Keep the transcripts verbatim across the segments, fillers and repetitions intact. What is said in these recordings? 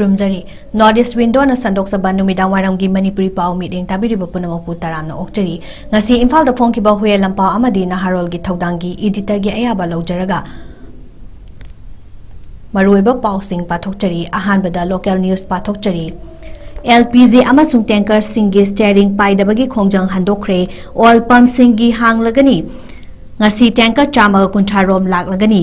ꯈꯨꯔꯨꯝꯖꯔꯤ꯫ North East Window ꯅ ꯁꯟꯗꯣꯛꯆꯕ ꯅꯨꯃꯤꯗꯥꯡ ꯋꯥꯏꯔꯝꯒꯤ ꯃꯅꯤꯄꯨꯔꯤ ꯄꯥꯎ ꯃꯤꯠꯌꯦꯡ ꯇꯥꯕꯤꯔꯤꯕ ꯄꯨꯝꯅꯃꯛꯄꯨ ꯇꯔꯥꯝꯅ ꯑꯣꯛꯆꯔꯤ꯫ ꯉꯁꯤ ꯏꯝꯐꯥꯜꯗ ꯐꯣꯡꯈꯤꯕ ꯍꯨꯌꯦꯟ ꯂꯝꯄꯥꯎ ꯑꯃꯗꯤ ꯅꯍꯥꯔꯣꯜꯒꯤ ꯊꯧꯗꯥꯡꯒꯤ editor ꯒꯤ ꯑꯌꯥꯕ ꯂꯧꯖꯔꯒ ꯃꯔꯨꯑꯣꯏꯕ ꯄꯥꯎꯁꯤꯡ ꯄꯥꯊꯣꯛꯆꯔꯤ꯫ ꯑꯍꯥꯟꯕꯗ local news ꯄꯥꯊꯣꯛꯆꯔꯤ꯫ L P G ꯑꯃꯁꯨꯡ tanker ꯁꯤꯡꯒꯤ steering ꯄꯥꯏꯗꯕꯒꯤ ꯈꯣꯡꯖꯪ ꯍꯟꯗꯣꯛꯈ꯭ꯔꯦ꯫ Oil pump ꯁꯤꯡꯒꯤ ꯍꯥꯡꯂꯒꯅꯤ꯫ ꯉꯁꯤ tanker ꯆꯥꯝꯃꯒ ꯀꯨꯟꯊ꯭ꯔꯥ ꯔꯣꯝ ꯂꯥꯛꯂꯒꯅꯤ꯫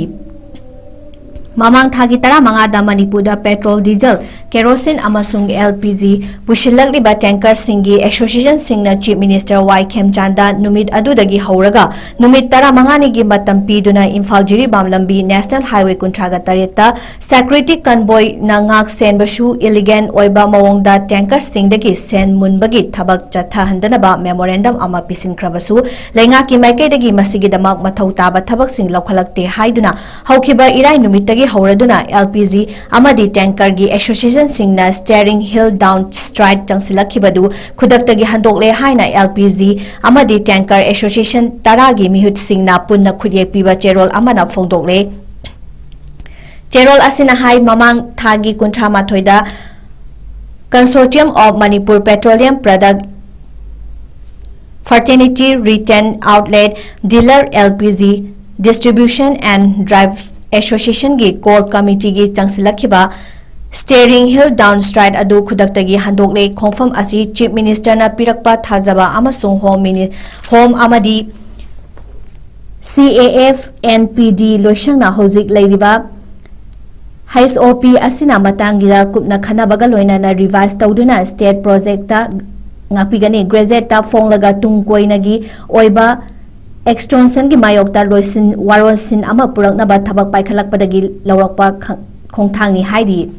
ꯃꯃꯥꯡ ꯊꯥꯒꯤ ꯇꯔꯥꯃꯉꯥꯗ ꯃꯅꯤꯄꯨꯔꯗ petrol, diesel, kerosene ꯑꯃꯁꯨꯡ L P G ꯄꯨꯁꯤꯜꯂꯛꯂꯤꯕ tanker ꯁꯤꯡꯒꯤ association ꯁꯤꯡꯅ Chief Minister ꯋꯥꯏ ꯈꯦꯝꯆꯥꯟꯗ ꯅꯨꯃꯤꯠ ꯑꯗꯨꯗꯒꯤ ꯍꯧꯔꯒ ꯅꯨꯃꯤꯠ ꯇꯔꯥꯃꯉꯥꯅꯤꯒꯤ ꯃꯇꯝ ꯄꯤꯗꯨꯅ ꯏꯝꯐꯥꯜ ꯖꯤꯔꯤꯕꯥꯝ ꯂꯝꯕꯤ National Highway ꯀꯨꯟꯊ꯭ꯔꯥꯒ ꯇꯔꯦꯠꯇ security convoy ꯅ ꯉꯥꯛ ꯁꯦꯟꯕꯁꯨ illegal ꯑꯣꯏꯕ ꯃꯑꯣꯡꯗ tanker ꯁꯤꯡꯗꯒꯤ ꯁꯦꯟ ꯃꯨꯟꯕꯒꯤ ꯊꯕꯛ ꯆꯠꯊꯍꯟꯗꯅꯕ memorandum ꯑꯃ ꯄꯤꯁꯤꯟꯈ꯭ꯔꯕꯁꯨ ꯂꯩꯉꯥꯛꯀꯤ ꯃꯥꯏꯀꯩꯗꯒꯤ ꯃꯁꯤꯒꯤꯗꯃꯛ ꯃꯊꯧ ꯇꯥꯕ ꯊꯕꯛꯁꯤꯡ ꯂꯧꯈꯠꯂꯛꯇꯦ ꯍꯥꯏꯗꯨꯅ ꯍꯧꯈꯤꯕ ꯏꯔꯥꯏ ꯅꯨꯃꯤꯠꯇꯒꯤ ꯍꯧꯔꯗꯨꯅ L P G ꯑꯃꯗꯤ tanker ꯒꯤ association ꯁꯤꯡꯅ steering hill down strike ꯆꯪꯁꯤꯜꯂꯛꯈꯤꯕꯗꯨ ꯈꯨꯗꯛꯇꯒꯤ ꯍꯟꯗꯣꯛꯂꯦ ꯍꯥꯏꯅ L P G ꯑꯃꯗꯤ tanker association ꯇꯔꯥꯒꯤ ꯃꯤꯍꯨꯠꯁꯤꯡꯅ ꯄꯨꯟꯅ ꯈꯨꯠꯌꯦꯛ ꯄꯤꯕ ꯆꯦꯔꯣꯜ ꯑꯃꯅ ꯐꯣꯡꯗꯣꯛꯂꯦ꯫ ꯆꯦꯔꯣꯜ ꯑꯁꯤꯅ ꯍꯥꯏ, ꯃꯃꯥꯡ ꯊꯥꯒꯤ ꯀꯨꯟꯊ꯭ꯔꯥ ꯃꯥꯊꯣꯏꯗ Consortium of Manipur Petroleum Product Fraternity Retail Outlet Dealer L P G Distribution and Drive Association ꯒꯤ Core Committee ꯒꯤ ꯆꯪꯁꯤꯜꯂꯛꯈꯤꯕ steering hill down strike ꯑꯗꯨ ꯈꯨꯗꯛꯇꯒꯤ ꯍꯟꯗꯣꯛꯂꯦ꯫ ꯈꯣꯡꯐꯝ ꯑꯁꯤ Chief Minister ꯅ ꯄꯤꯔꯛꯄ ꯊꯥꯖꯕ ꯑꯃꯁꯨꯡ Home Mini-, Home ꯑꯃꯗꯤ C A F N P D ꯂꯣꯏꯁꯪꯅ ꯍꯧꯖꯤꯛ ꯂꯩꯔꯤꯕ H O P ꯑꯁꯤꯅ ꯃꯇꯥꯡꯒꯤꯗ ꯀꯨꯞꯅ ꯈꯟꯅꯕꯒ ꯂꯣꯏꯅꯅ revise ꯇꯧꯗꯨꯅ state project ꯇ ꯉꯥꯛꯄꯤꯒꯅꯤ꯫ Gazette ꯇ ꯐꯣꯡꯂꯒ ꯇꯨꯡ ꯀꯣꯏꯅꯒꯤ ꯑꯣꯏꯕ extortion ꯒꯤ ꯃꯥꯌꯣꯛꯇ ꯂꯣꯏꯁꯤꯟ-, ꯋꯥꯔꯣꯜꯁꯤꯟ ꯑꯃ ꯄꯨꯔꯛꯅꯕ ꯊꯕꯛ ꯄꯥꯏꯈꯠꯂꯛꯄꯗꯒꯤ ꯂꯧꯔꯛꯄ ꯈ-, ꯈꯣꯡꯊꯥꯡꯅꯤ ꯍꯥꯏꯔꯤ꯫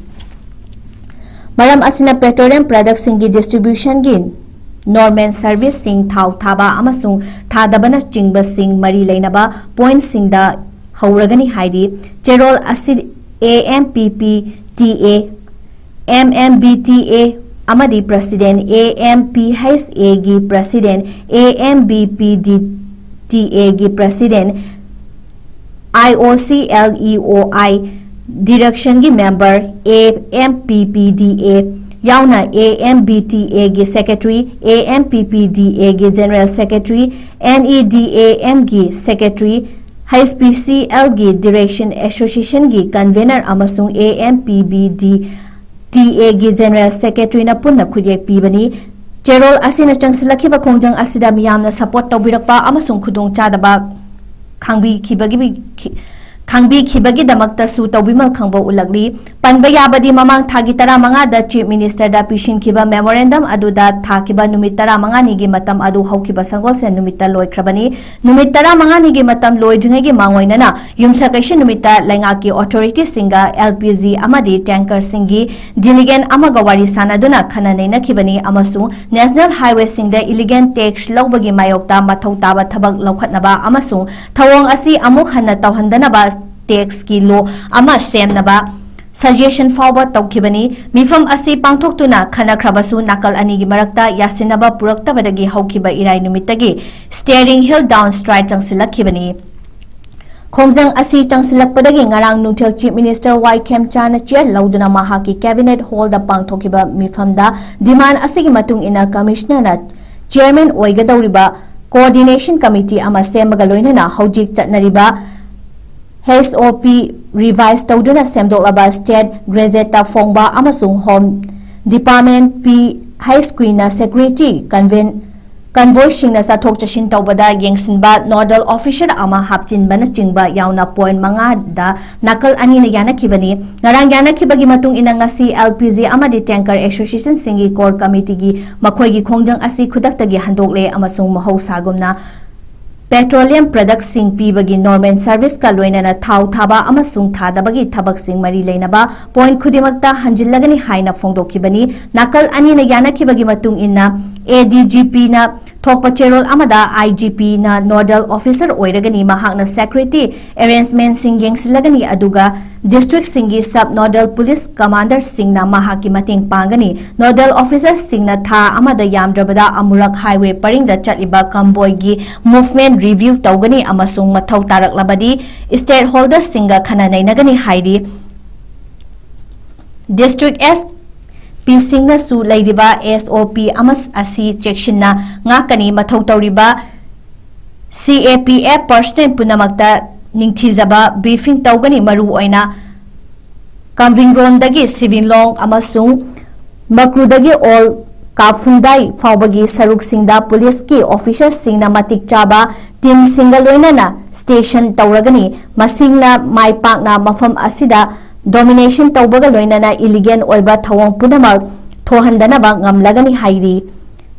ꯃꯔꯝ ꯑꯁꯤꯅ petroleum product ꯁꯤꯡꯒꯤ distribution ꯒꯤ normal service ꯁꯤꯡ, ꯊꯥꯎ ꯊꯥꯕ ꯑꯃꯁꯨꯡ ꯊꯥꯗꯕꯅꯆꯤꯡꯕꯁꯤꯡ ꯃꯔꯤ ꯂꯩꯅꯕ point ꯁꯤꯡꯗ ꯍꯧꯔꯒꯅꯤ ꯍꯥꯏꯔꯤ꯫ ꯆꯦꯔꯣꯜ ꯑꯁꯤ A M P P T A, M M B T A ꯑꯃꯗꯤ President, A M P H A ꯒꯤ President, A M B P D T A ꯒꯤ President, I O C L E O I Direction ꯒꯤ member, A M P P D A ꯌꯥꯎꯅ A M B T A ꯒꯤ secretary, A M P P D A ꯒꯤ general secretary, N E D A M ꯒꯤ secretary, H P C L ꯒꯤ direction association ꯒꯤ convener ꯑꯃꯁꯨꯡ A M P B D T A ꯒꯤ general secretary ꯅ ꯄꯨꯟꯅ ꯈꯨꯠꯌꯦꯛ ꯄꯤꯕꯅꯤ꯫ ꯆꯦꯔꯣꯜ ꯑꯁꯤꯅ ꯆꯪꯁꯤꯜꯂꯛꯈꯤꯕ ꯈꯣꯡꯖꯪ ꯑꯁꯤꯗ ꯃꯤꯌꯥꯝꯅ support ꯇꯧꯕꯤꯔꯛꯄ ꯑꯃꯁꯨꯡ ꯈꯨꯗꯣꯡꯆꯥꯗꯕ ꯈꯪꯕꯤꯈꯤꯕꯒꯤ, ꯈꯪꯕꯤꯈꯤꯕꯒꯤꯗꯃꯛꯇꯁꯨ ꯇꯧꯕꯤꯃꯜ ꯈꯪꯕ ꯎꯠꯂꯛꯂꯤ꯫ ꯄꯟꯕ ꯌꯥꯕꯗꯤ, ꯃꯃꯥꯡ ꯊꯥꯒꯤ ꯇꯔꯥꯃꯉꯥꯗ Chief Minister ꯗ ꯄꯤꯁꯤꯟꯈꯤꯕ memorandum ꯑꯗꯨꯗ ꯊꯥꯈꯤꯕ ꯅꯨꯃꯤꯠ ꯇꯔꯥꯃꯉꯥꯅꯤꯒꯤ ꯃꯇꯝ ꯑꯗꯨ ꯍꯧꯈꯤꯕ ꯁꯪꯒꯣꯜꯁꯦꯟ ꯅꯨꯃꯤꯠꯇ ꯂꯣꯏꯈ꯭ꯔꯕꯅꯤ꯫ ꯅꯨꯃꯤꯠ ꯇꯔꯥꯃꯉꯥꯅꯤꯒꯤ ꯃꯇꯝ ꯂꯣꯏꯗ꯭ꯔꯤꯉꯩꯒꯤ ꯃꯥꯡꯑꯣꯏꯅꯅ ꯌꯨꯝꯁꯥꯀꯩꯁ ꯅꯨꯃꯤꯠꯇ ꯂꯩꯉꯥꯛꯀꯤ authority ꯁꯤꯡꯒ L P G ꯑꯃꯗꯤ tanker ꯁꯤꯡꯒꯤ delegate ꯑꯃꯒ ꯋꯥꯔꯤ ꯁꯥꯅꯗꯨꯅ ꯈꯟꯅ ꯅꯩꯅꯈꯤꯕꯅꯤ ꯑꯃꯁꯨꯡ national highway ꯁꯤꯡꯗ illegal tax ꯂꯧꯕꯒꯤ ꯃꯥꯌꯣꯛꯇ ꯃꯊꯧ ꯇꯥꯕ ꯊꯕꯛ ꯂꯧꯈꯠꯅꯕ ꯑꯃꯁꯨꯡ ꯊꯧꯑꯣꯡ ꯑꯁꯤ ꯑꯃꯨꯛ ꯍꯟꯅ ꯇꯧꯍꯟꯗꯅꯕ tax ꯀꯤ law ꯑꯃ ꯁꯦꯝꯅꯕ suggestion ꯐꯥꯎꯕ ꯇꯧꯈꯤꯕꯅꯤ꯫ ꯃꯤꯐꯝ ꯑꯁꯤ ꯄꯥꯡꯊꯣꯛꯇꯨꯅ ꯈꯟꯅꯈ꯭ꯔꯕꯁꯨ ꯅꯥꯀꯜ ꯑꯅꯤꯒꯤ ꯃꯔꯛꯇ ꯌꯥꯁꯤꯟꯅꯕ ꯄꯨꯔꯛꯇꯕꯗꯒꯤ ꯍꯧꯈꯤꯕ ꯏꯔꯥꯏ ꯅꯨꯃꯤꯠꯇꯒꯤ Sterling Hill Down Strike ꯆꯪꯁꯤꯜꯂꯛꯈꯤꯕꯅꯤ꯫ ꯈꯣꯡꯖꯪ ꯑꯁꯤ ꯆꯪꯁꯤꯜꯂꯛꯄꯗꯒꯤ ꯉꯔꯥꯡ ꯅꯨꯡꯊꯤꯜ Chief Minister Y ꯈꯦꯝꯆꯥꯟꯅ chair ꯂꯧꯗꯨꯅ ꯃꯍꯥꯛꯀꯤ cabinet hall ꯗ ꯄꯥꯡꯊꯣꯛꯈꯤꯕ ꯃꯤꯐꯝꯗ demand ꯑꯁꯤꯒꯤ ꯃꯇꯨꯡ ꯏꯟꯅ Commissioner ꯅ chairman ꯑꯣꯏꯒꯗꯧꯔꯤꯕ coordination committee ꯑꯃ ꯁꯦꯝꯕꯒ ꯂꯣꯏꯅꯅ ꯍꯧꯖꯤꯛ ꯆꯠꯅꯔꯤꯕ H O P revise ꯇꯧꯗꯨꯅ ꯁꯦꯝꯗꯣꯛꯂꯕ state gazette ꯇ ꯐꯣꯡꯕ ꯑꯃꯁꯨꯡ Home Department, P H Q ꯅ security conven-, convoy ꯁꯤꯡꯅ ꯆꯠꯊꯣꯛ ꯆꯠꯁꯤꯟ ꯇꯧꯕꯗ ꯌꯦꯡꯁꯤꯟꯕ nodal officer ꯑꯃ ꯍꯥꯞꯆꯤꯟꯕꯅꯆꯤꯡꯕ ꯌꯥꯎꯅ point ꯃꯉꯥꯗ ꯅꯥꯀꯜ ꯑꯅꯤꯅ ꯌꯥꯅꯈꯤꯕꯅꯤ꯫ ꯉꯔꯥꯡ ꯌꯥꯅꯈꯤꯕꯒꯤ ꯃꯇꯨꯡ ꯏꯟꯅ ꯉꯁꯤ L P G ꯑꯃꯗꯤ tanker association ꯁꯤꯡꯒꯤ core committee ꯒꯤ ꯃꯈꯣꯏꯒꯤ ꯈꯣꯡꯖꯪ ꯑꯁꯤ ꯈꯨꯗꯛꯇꯒꯤ ꯍꯟꯗꯣꯛꯂꯦ ꯑꯃꯁꯨꯡ ꯃꯍꯧꯁꯥꯒꯨꯝꯅ petroleum product ꯁꯤꯡ ꯄꯤꯕꯒꯤ normal service ꯀ ꯂꯣꯏꯅꯅ ꯊꯥꯎ ꯊꯥꯕ ꯑꯃꯁꯨꯡ ꯊꯥꯗꯕꯒꯤ ꯊꯕꯛꯁꯤꯡ ꯃꯔꯤ ꯂꯩꯅꯕ point ꯈꯨꯗꯤꯡꯃꯛꯇ ꯍꯟꯖꯤꯜꯂꯒꯅꯤ ꯍꯥꯏꯅ ꯐꯣꯡꯗꯣꯛꯈꯤꯕꯅꯤ꯫ ꯅꯥꯀꯜ ꯑꯅꯤꯅ ꯌꯥꯅꯈꯤꯕꯒꯤ ꯃꯇꯨꯡ ꯏꯟꯅ A D G P ꯅ ꯊꯣꯛꯄ ꯆꯦꯔꯣꯜ ꯑꯃꯗ, IGP ꯅ nodal officer ꯑꯣꯏꯔꯒꯅꯤ, ꯃꯍꯥꯛꯅ security arrangement ꯁꯤꯡ ꯌꯦꯡꯁꯤꯜꯂꯒꯅꯤ, ꯑꯗꯨꯒ district ꯁꯤꯡꯒꯤ sub nodal police commander ꯁꯤꯡꯅ ꯃꯍꯥꯛꯀꯤ ꯃꯇꯦꯡ ꯄꯥꯡꯒꯅꯤ꯫ Nodal officer ꯁꯤꯡꯅ ꯊꯥ ꯑꯃꯗ ꯌꯥꯝꯗ꯭ꯔꯕꯗ ꯑꯃꯨꯔꯛ highway ꯄꯔꯤꯡꯗ ꯆꯠꯂꯤꯕ convoy ꯒꯤ movement review ꯇꯧꯒꯅꯤ ꯑꯃꯁꯨꯡ ꯃꯊꯧ ꯇꯥꯔꯛꯂꯕꯗꯤ stakeholder ꯁꯤꯡꯒ ꯈꯟꯅ ꯅꯩꯅꯒꯅꯤ ꯍꯥꯏꯔꯤ꯫ District SP ꯁꯤꯡꯅꯁꯨ ꯂꯩꯔꯤꯕ SOP ꯑꯃ ꯑꯁꯤ ꯆꯦꯛꯁꯤꯟꯅ ꯉꯥꯛꯀꯅꯤ꯫ ꯃꯊꯧ ꯇꯧꯔꯤꯕ CAPF personnel ꯄꯨꯝꯅꯃꯛꯇ ꯅꯤꯡꯊꯤꯖꯕ briefing ꯇꯧꯒꯅꯤ, ꯃꯔꯨꯑꯣꯏꯅ ꯀꯥꯝꯖꯤꯡꯔꯣꯝꯗꯒꯤ ꯁꯤꯕꯤꯟꯂꯣꯡ ꯑꯃꯁꯨꯡ ꯃꯀ꯭ꯔꯨꯗꯒꯤ ꯑꯣꯜ ꯀꯥꯐꯨꯟꯗꯥꯏ ꯐꯥꯎꯕꯒꯤ ꯁꯔꯨꯛꯁꯤꯡꯗ police ꯀꯤ officer ꯁꯤꯡꯅ ꯃꯇꯤꯛ ꯆꯥꯕ team ꯁꯤꯡꯒ ꯂꯣꯏꯅꯅ station ꯇꯧꯔꯒꯅꯤ꯫ ꯃꯁꯤꯅ ꯃꯥꯏ ꯄꯥꯛꯅ ꯃꯐꯝ ꯑꯁꯤꯗ domination ꯇꯧꯕꯒ ꯂꯣꯏꯅꯅ illegal ꯑꯣꯏꯕ ꯊꯧꯑꯣꯡ ꯄꯨꯝꯅꯃꯛ ꯊꯣꯛꯍꯟꯗꯅꯕ ꯉꯝꯂꯒꯅꯤ ꯍꯥꯏꯔꯤ꯫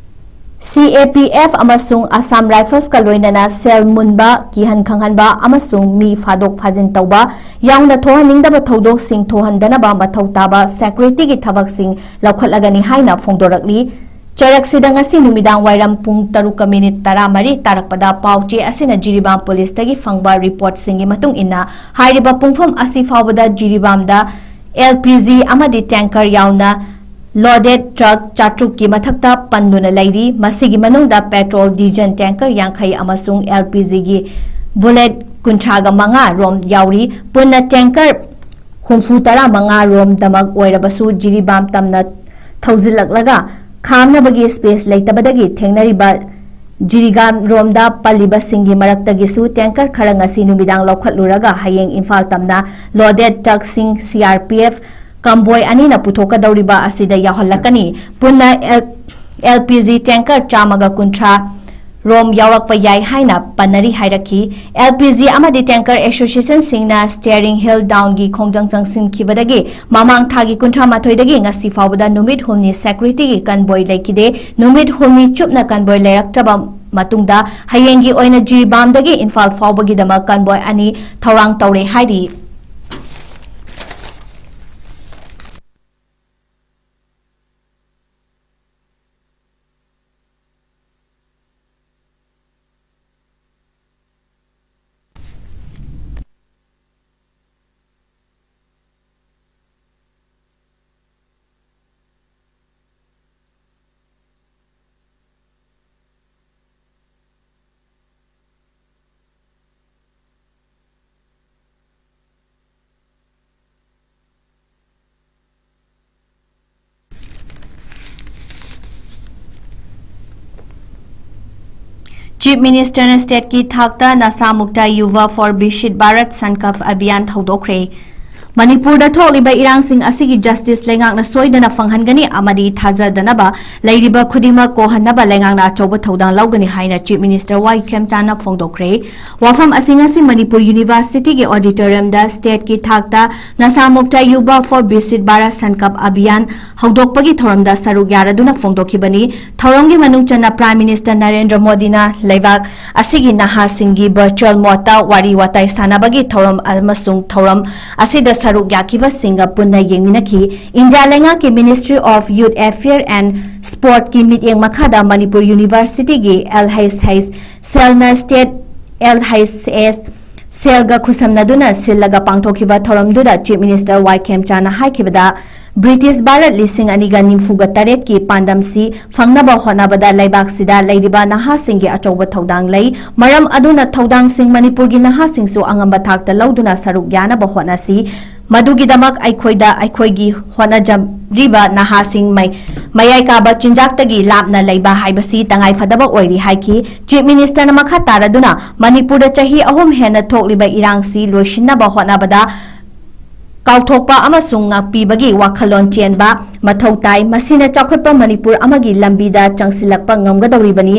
CAPF ꯑꯃꯁꯨꯡ Assam Rifles ꯀ ꯂꯣꯏꯅꯅ ꯁꯦꯜ ꯃꯨꯟꯕ, ꯀꯤꯍꯟ ꯈꯪꯍꯟꯕ ꯑꯃꯁꯨꯡ ꯃꯤ ꯐꯥꯗꯣꯛ ꯐꯥꯖꯤꯟ ꯇꯧꯕ ꯌꯥꯎꯅ ꯊꯣꯛꯍꯟꯅꯤꯡꯗꯕ ꯊꯧꯗꯣꯛꯁꯤꯡ ꯊꯣꯛꯍꯟꯗꯅꯕ ꯃꯊꯧ ꯇꯥꯕ security ꯒꯤ ꯊꯕꯛꯁꯤꯡ ꯂꯧꯈꯠꯂꯒꯅꯤ ꯍꯥꯏꯅ ꯐꯣꯡꯗꯣꯔꯛꯂꯤ꯫ ꯆꯩꯔꯛꯁꯤꯗ ꯉꯁꯤ ꯅꯨꯃꯤꯗꯥꯡ ꯋꯥꯏꯔꯝ ꯄꯨꯡ ꯇꯔꯨꯛꯀ minute ꯇꯔꯥꯃꯔꯤ ꯇꯥꯔꯛꯄꯗ ꯄꯥꯎꯆꯦ ꯑꯁꯤꯅ ꯖꯤꯔꯤꯕꯥꯝ police ꯇꯒꯤ ꯐꯪꯕ report ꯁꯤꯡꯒꯤ ꯃꯇꯨꯡ ꯏꯟꯅ, ꯍꯥꯏꯔꯤꯕ ꯄꯨꯡꯐꯝ ꯑꯁꯤ ꯐꯥꯎꯕꯗ ꯖꯤꯔꯤꯕꯥꯝꯗ LPG ꯑꯃꯗꯤ tanker ꯌꯥꯎꯅ loaded truck ꯆꯥꯇ꯭ꯔꯨꯛꯀꯤ ꯃꯊꯛꯇ ꯄꯟꯗꯨꯅ ꯂꯩꯔꯤ꯫ ꯃꯁꯤꯒꯤ ꯃꯅꯨꯡꯗ petrol, diesel tanker ꯌꯥꯡꯈꯩ ꯑꯃꯁꯨꯡ LPG ꯒꯤ bullet ꯀꯨꯟꯊ꯭ꯔꯥꯒ ꯃꯉꯥ ꯔꯣꯝ ꯌꯥꯎꯔꯤ꯫ ꯄꯨꯟꯅ tanker ꯍꯨꯝꯐꯨ ꯇꯔꯥ ꯃꯉꯥ ꯔꯣꯝꯗꯃꯛ ꯑꯣꯏꯔꯕꯁꯨ, ꯖꯤꯔꯤꯕꯥꯝ ꯇꯝꯅ ꯊꯧꯖꯤꯜꯂꯛꯂꯒ ꯈꯥꯝꯅꯕꯒꯤ space ꯂꯩꯇꯕꯗꯒꯤ ꯊꯦꯡꯅꯔꯤꯕ ꯖꯤꯔꯤꯕꯥꯝ ꯔꯣꯝꯗ ꯄꯜꯂꯤꯕꯁꯤꯡꯒꯤ ꯃꯔꯛꯇꯒꯤꯁꯨ tanker ꯈꯔ ꯉꯁꯤ ꯅꯨꯃꯤꯗꯥꯡ ꯂꯧꯈꯠꯂꯨꯔꯒ ꯍꯌꯦꯡ ꯏꯝꯐꯥꯜ ꯇꯝꯅ loaded truck ꯁꯤꯡ CRPF convoy ꯑꯅꯤꯅ ꯄꯨꯊꯣꯛꯀꯗꯧꯔꯤꯕ ꯑꯁꯤꯗ ꯌꯥꯎꯍꯜꯂꯛꯀꯅꯤ꯫ ꯄꯨꯟꯅ L-, LPG tanker ꯆꯥꯝꯃꯒ ꯀꯨꯟꯊ꯭ꯔꯥ ꯔꯣꯝ ꯌꯥꯎꯔꯛꯄ ꯌꯥꯏ ꯍꯥꯏꯅ ꯄꯟꯅꯔꯤ ꯍꯥꯏꯔꯛꯈꯤ꯫ LPG ꯑꯃꯗꯤ tanker association ꯁꯤꯡꯅ steering heel down ꯒꯤ ꯈꯣꯡꯖꯪ ꯆꯪꯁꯤꯟꯈꯤꯕꯗꯒꯤ ꯃꯃꯥꯡ ꯊꯥꯒꯤ ꯀꯨꯟꯊ꯭ꯔꯥ ꯃꯥꯊꯣꯏꯗꯒꯤ ꯉꯁꯤ ꯐꯥꯎꯕꯗ ꯅꯨꯃꯤꯠ ꯍꯨꯝꯅꯤ security ꯒꯤ convoy ꯂꯩꯈꯤꯗꯦ꯫ ꯅꯨꯃꯤꯠ ꯍꯨꯝꯅꯤ ꯆꯨꯞꯅ convoy ꯂꯩꯔꯛꯇ꯭ꯔꯕ ꯃꯇꯨꯡꯗ ꯍꯌꯦꯡꯒꯤ ꯑꯣꯏꯅ ꯖꯤꯔꯤꯕꯥꯝꯗꯒꯤ ꯏꯝꯐꯥꯜ ꯐꯥꯎꯕꯒꯤꯗꯃꯛ convoy ꯑꯅꯤ ꯊꯧꯔꯥꯡ ꯇꯧꯔꯦ ꯍꯥꯏꯔꯤ꯫ ꯆꯤꯐ ꯃꯤꯅꯤꯁꯇꯔꯅ ꯁ꯭ꯇꯦꯠꯀꯤ ꯊꯥꯛꯇ ꯅꯁꯥ ꯃꯨꯛꯇ ꯌꯨꯚꯥ ꯐꯣꯔ ꯕꯤꯁꯤꯠ ꯚꯥꯔꯠ ꯁꯟꯀꯜꯞ ꯑꯚꯤꯌꯥꯟ ꯍꯧꯗꯣꯛꯈ꯭ꯔꯦ꯫ ꯃꯅꯤꯄꯨꯔꯗ ꯊꯣꯛꯂꯤꯕ ꯏꯔꯥꯡꯁꯤꯡ ꯑꯁꯤꯒꯤ ꯖꯁꯇꯤꯁ ꯂꯩꯉꯥꯛꯅ ꯁꯣꯏꯗꯅ ꯐꯪꯍꯟꯒꯅꯤ ꯑꯃꯗꯤ ꯊꯥꯖꯗꯅꯕ ꯂꯩꯔꯤꯕ ꯈꯨꯗꯤꯡꯃꯛ ꯀꯣꯍꯟꯅꯕ ꯂꯩꯉꯥꯛꯅ ꯑꯆꯧꯕ ꯊꯧꯗꯥꯡ ꯂꯧꯒꯅꯤ ꯍꯥꯏꯅ ꯆꯤꯐ ꯃꯤꯅꯤꯁꯇꯔ ꯋꯥꯏ ꯈꯦꯝꯆꯥꯟꯅ ꯐꯣꯡꯗꯣꯛꯈ꯭ꯔꯦ꯫ ꯋꯥꯐꯝ ꯑꯁꯤ ꯉꯁꯤ ꯃꯅꯤꯄꯨꯔ ꯌꯨꯅꯤꯚꯔꯁꯤꯇꯤꯒꯤ ꯑꯣꯗꯤꯇꯣꯔꯤꯌꯝꯗ ꯁ꯭ꯇꯦꯠꯀꯤ ꯊꯥꯛꯇ ꯅꯁꯥ ꯃꯨꯛꯇ ꯌꯨꯚꯥ ꯐꯣꯔ ꯕꯤꯁꯤꯠ ꯚꯥꯔꯠ ꯁꯟꯀꯜꯞ ꯑꯚꯤꯌꯥꯟ ꯍꯧꯗꯣꯛꯄꯒꯤ ꯊꯧꯔꯝꯗ ꯁꯔꯨꯛ ꯌꯥꯔꯗꯨꯅ ꯐꯣꯡꯗꯣꯛꯈꯤꯕꯅꯤ꯫ ꯊꯧꯔꯝꯒꯤ ꯃꯅꯨꯡ ꯆꯟꯅ ꯄ꯭ꯔꯥꯏꯝ ꯃꯤꯅꯤꯁꯇꯔ ꯅꯔꯦꯟꯗ꯭ꯔ ꯃꯣꯗꯤꯅ ꯂꯩꯕꯥꯛ ꯑꯁꯤꯒꯤ ꯅꯍꯥꯁꯤꯡꯒꯤ ꯚꯔꯆꯨꯑꯦꯜ ꯃꯣꯗꯇ ꯋꯥꯔꯤ ꯋꯥꯇꯥꯏ ꯁꯥꯟꯅꯕꯒꯤ ꯊꯧꯔꯝ ꯑꯃꯁꯨꯡ ꯊꯧꯔꯝ ꯑꯁꯤꯗ ꯁꯔꯨꯛ ꯌꯥꯈꯤꯕꯁꯤꯡꯒ ꯄꯨꯟꯅ ꯌꯦꯡꯃꯤꯟꯅꯈꯤ꯫ ꯏꯟꯗꯤꯌꯥ ꯂꯩꯉꯥꯛꯀꯤ Ministry of Youth Affairs and Sportꯀꯤ ꯃꯤꯠꯌꯦꯡ ꯃꯈꯥꯗ ꯃꯅꯤꯄꯨꯔ ꯌꯨꯅꯤꯚꯔꯁꯤꯇꯤꯒꯤ ꯑꯦꯜ ꯍꯩꯆ ꯍꯩꯆ ꯁꯦꯜꯅ ꯁ꯭ꯇꯦꯠ ꯑꯦꯜ ꯍꯩꯆ ꯑꯦꯁ ꯁꯦꯜꯒ ꯈꯨꯠꯁꯝꯅꯗꯨꯅ ꯁꯤꯜꯂꯒ ꯄꯥꯡꯊꯣꯛꯈꯤꯕ ꯊꯧꯔꯝꯗꯨꯗ ꯆꯤꯐ ꯃꯤꯅꯤꯁꯇꯔ ꯋꯥꯏ ꯈꯦꯝꯆꯥꯅ ꯍꯥꯏꯈꯤꯕꯗ, ꯕ꯭ꯔꯤꯇꯤꯁ ꯚꯥꯔꯠ ꯂꯤꯁꯤꯡ ꯑꯅꯤꯒ ꯅꯤꯐꯨꯒ ꯇꯔꯦꯠꯀꯤ ꯄꯥꯟꯗꯝꯁꯤ ꯐꯪꯅꯕ ꯍꯣꯠꯅꯕꯗ ꯂꯩꯕꯥꯛꯁꯤꯗ ꯂꯩꯔꯤꯕ ꯅꯍꯥꯁꯤꯡꯒꯤ ꯑꯆꯧꯕ ꯊꯧꯗꯥꯡ ꯂꯩ꯫ ꯃꯔꯝ ꯑꯗꯨꯅ ꯊꯧꯗꯥꯡꯁꯤꯡ ꯃꯅꯤꯄꯨꯔꯒꯤ ꯅꯍꯥꯁꯤꯡꯁꯨ ꯑꯉꯝꯕ ꯊꯥꯛꯇ ꯂꯧꯗꯨꯅ ꯁꯔꯨꯛ ꯌꯥꯅꯕ ꯍꯣꯠꯅꯁꯤ꯫ ꯃꯗꯨꯒꯤꯗꯃꯛ ꯑꯩꯈꯣꯏꯗ ꯑꯩꯈꯣꯏꯒꯤ ꯍꯣꯠꯅꯖꯔꯤꯕ ꯅꯍꯥꯁꯤꯡ ꯃꯩ-, ꯃꯌꯥꯏ ꯀꯥꯕ ꯆꯤꯟꯖꯥꯛꯇꯒꯤ ꯂꯥꯞꯅ ꯂꯩꯕ ꯍꯥꯏꯕꯁꯤ ꯇꯉꯥꯏꯐꯗꯕ ꯑꯣꯏꯔꯤ ꯍꯥꯏꯈꯤ꯫ ꯆꯤꯐ ꯃꯤꯅꯤꯁꯇꯔꯅ ꯃꯈꯥ ꯇꯥꯔꯗꯨꯅ ꯃꯅꯤꯄꯨꯔꯗ ꯆꯍꯤ ꯑꯍꯨꯝ ꯍꯦꯟꯅ ꯊꯣꯛꯂꯤꯕ ꯏꯔꯥꯡꯁꯤ ꯂꯣꯏꯁꯤꯟꯅꯕ ꯍꯣꯠꯅꯕꯗ ꯀꯥꯎꯊꯣꯛꯄ ꯑꯃꯁꯨꯡ ꯉꯥꯛꯄꯤꯕꯒꯤ ꯋꯥꯈꯜꯂꯣꯟ ꯆꯦꯟꯕ ꯃꯊꯧ ꯇꯥꯏ꯫ ꯃꯁꯤꯅ ꯆꯥꯎꯈꯠꯄ ꯃꯅꯤꯄꯨꯔ ꯑꯃꯒꯤ ꯂꯝꯕꯤꯗ ꯆꯪꯁꯤꯜꯂꯛꯄ ꯉꯝꯒꯗꯧꯔꯤꯕꯅꯤ꯫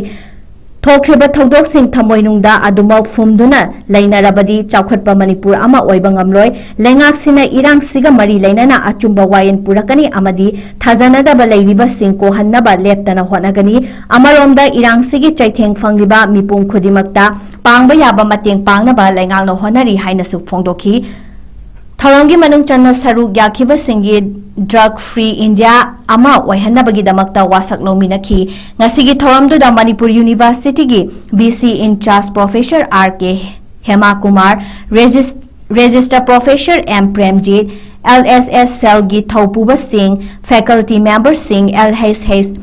ꯊꯣꯛꯈ꯭ꯔꯤꯕ ꯊꯧꯗꯣꯛꯁꯤꯡ ꯊꯃꯣꯏꯅꯨꯡꯗ ꯑꯗꯨꯃꯛ ꯐꯨꯝꯗꯨꯅ ꯂꯩꯅꯔꯕꯗꯤ ꯆꯥꯎꯈꯠꯄ ꯃꯅꯤꯄꯨꯔ ꯑꯃ ꯑꯣꯏꯕ ꯉꯝꯂꯣꯏ꯫ ꯂꯩꯉꯥꯛꯁꯤꯅ ꯏꯔꯥꯡꯁꯤꯒ ꯃꯔꯤ ꯂꯩꯅꯅ ꯑꯆꯨꯝꯕ ꯋꯥꯌꯦꯜ ꯄꯨꯔꯛꯀꯅꯤ ꯑꯃꯗꯤ ꯊꯥꯖꯅꯗꯕ ꯂꯩꯔꯤꯕꯁꯤꯡ ꯀꯣꯍꯟꯅꯕ ꯂꯦꯞꯇꯅ ꯍꯣꯠꯅꯒꯅꯤ꯫ ꯑꯃꯔꯣꯝꯗ ꯏꯔꯥꯡꯁꯤꯒꯤ ꯆꯩꯊꯦꯡ ꯐꯪꯂꯤꯕ ꯃꯤꯄꯨꯝ ꯈꯨꯗꯤꯡꯃꯛꯇ ꯄꯥꯡꯕ ꯌꯥꯕ ꯃꯇꯦꯡ ꯄꯥꯡꯅꯕ ꯂꯩꯉꯥꯛꯅ ꯍꯣꯠꯅꯔꯤ ꯍꯥꯏꯅꯁꯨ ꯐꯣꯡꯗꯣꯛꯈꯤ꯫ ꯊꯧꯔꯝꯒꯤ ꯃꯅꯨꯡ ꯆꯟꯅ ꯁꯔꯨꯛ ꯌꯥꯈꯤꯕꯁꯤꯡꯒꯤ ꯗ꯭ꯔꯒ ꯐ꯭ꯔꯤ ꯏꯟꯗꯤꯌꯥ ꯑꯃ ꯑꯣꯏꯍꯟꯅꯕꯒꯤꯗꯃꯛꯇ ꯋꯥꯁꯛ ꯂꯧꯃꯤꯟꯅꯈꯤ꯫ ꯉꯁꯤꯒꯤ ꯊꯧꯔꯝꯗꯨꯗ ꯃꯅꯤꯄꯨꯔ ꯌꯨꯅꯤꯚꯔꯁꯤꯇꯤꯒꯤ V C in-charge professor R ꯀꯦ ꯍꯦꯃꯥꯀꯨꯃꯥꯔ, ꯔꯦꯖꯤꯁ-, register professor M Premjit, L ꯑꯦꯁ ꯑꯦꯁ ꯁꯦꯜꯒꯤ ꯊꯧꯄꯨꯕꯁꯤꯡ, ꯐꯦꯀꯜꯇꯤ ꯃꯦꯝꯕꯔꯁꯤꯡ, ꯑꯦꯜ ꯍꯩꯆ ꯍꯩꯆ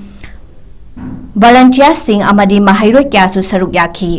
ꯚꯣꯂꯟꯇꯤꯌꯔꯁꯤꯡ ꯑꯃꯗꯤ ꯃꯍꯩꯔꯣꯏ ꯀꯌꯥꯁꯨ ꯁꯔꯨꯛ ꯌꯥꯈꯤ꯫